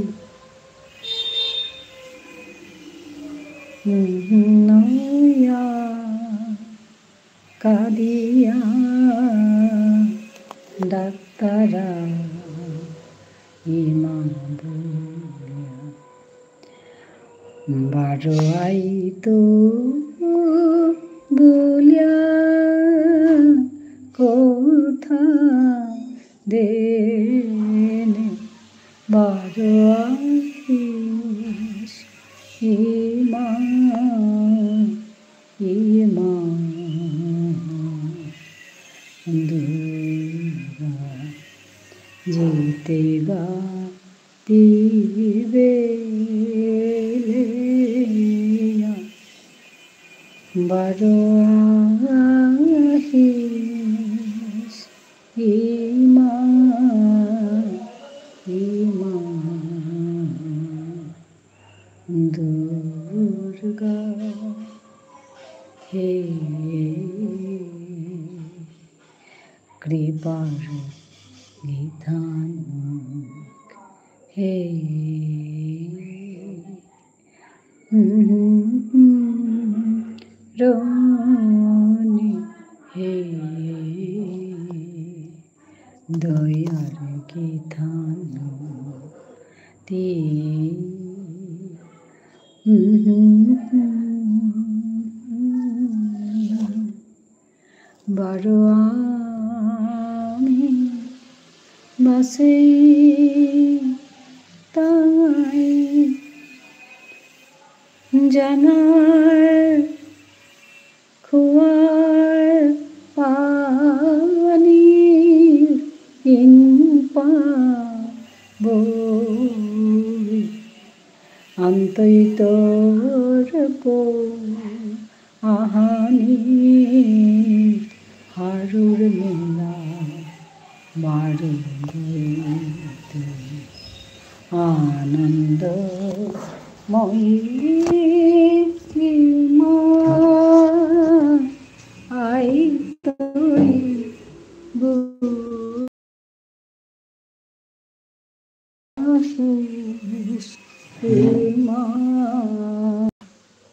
নয়া কাদিয়া ডাক্তারা ইমা বুলিয়া। বারো আইতো বুলিয়া কথা দেনে বারো আহিস ইমা, ইমা দুর্গা। জিতেগা তি বেলেয়া বারো আহিস ইমা, ইমা দুর্গা হে। দিবার গিথানক হে। রনি হে দয়ার গিথানক তি। বারো আমি বাসি তাই জানার খুয়ার পানি ইনপা বই আন্তই তোর কো আহানি হারুর মেলা বারুইতে আনন্দ মই মা আই তৈ বু হে মা,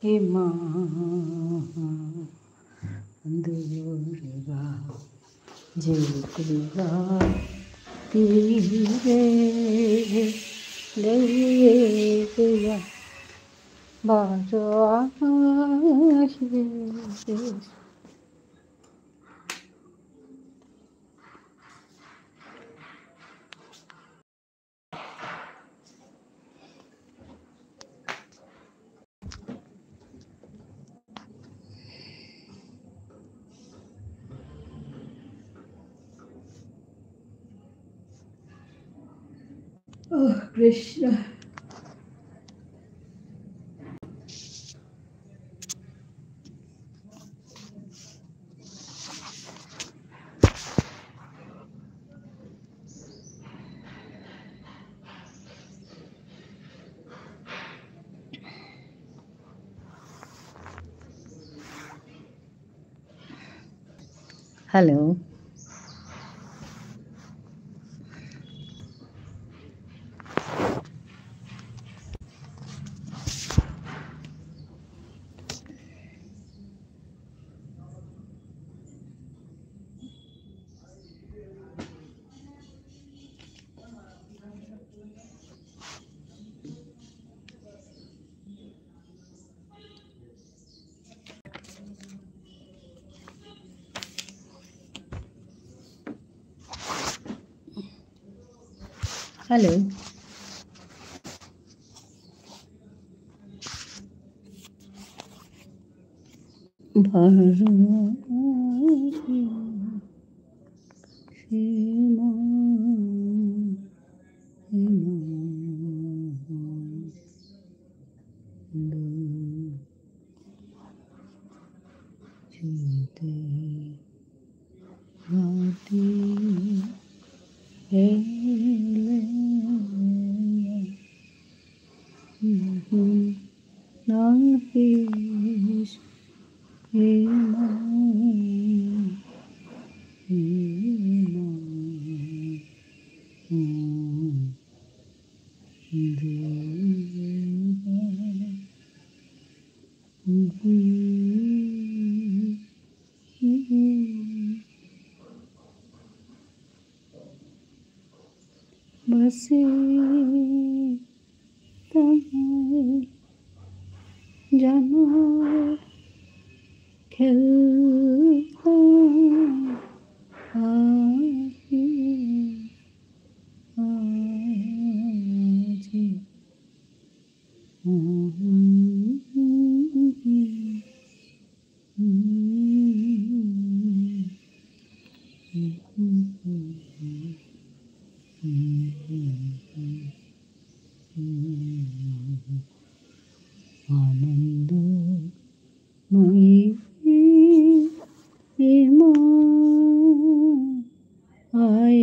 হে মা, দুর্গা, যে দুর্গা তীরে লেলিয়া বারো আসে। Oh, Krishna. Hello. Hello. বারো আসে মা, হে মা, চিতে ঘাটি হেলে। বাসি তাই জানো খেলতা আহি আজি। আনন্দ মই মা আই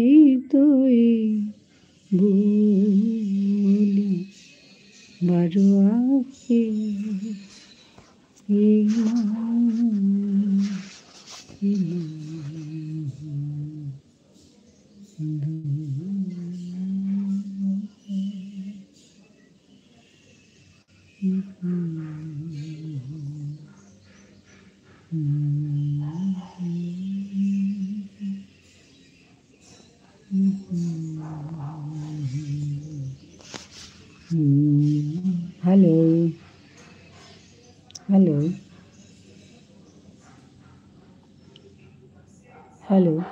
তৈ বুলি বারো আসে। হে মা, হে মা। Hello. Hello. Hello.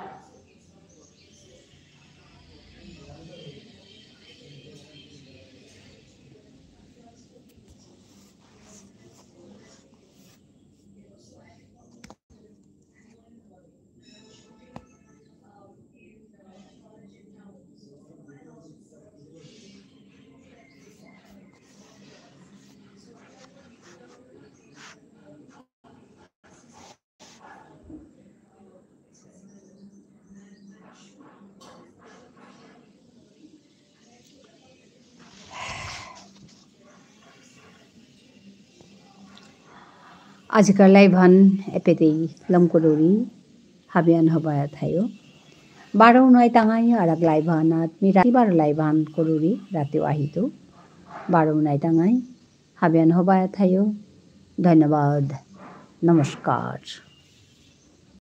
আজিকার live হান এপেতেই লম করুরি, হাবিয়ান হবায়া থাইও। বারো নয় তাঙাই আরাক live হানাত, মি রাতি বারো live হান করুরি, রাতিও আহিতু। বারো নয় তাঙাই, হাবিয়ান হবায়া থাইও। ধন্যবাদ। নমস্কার।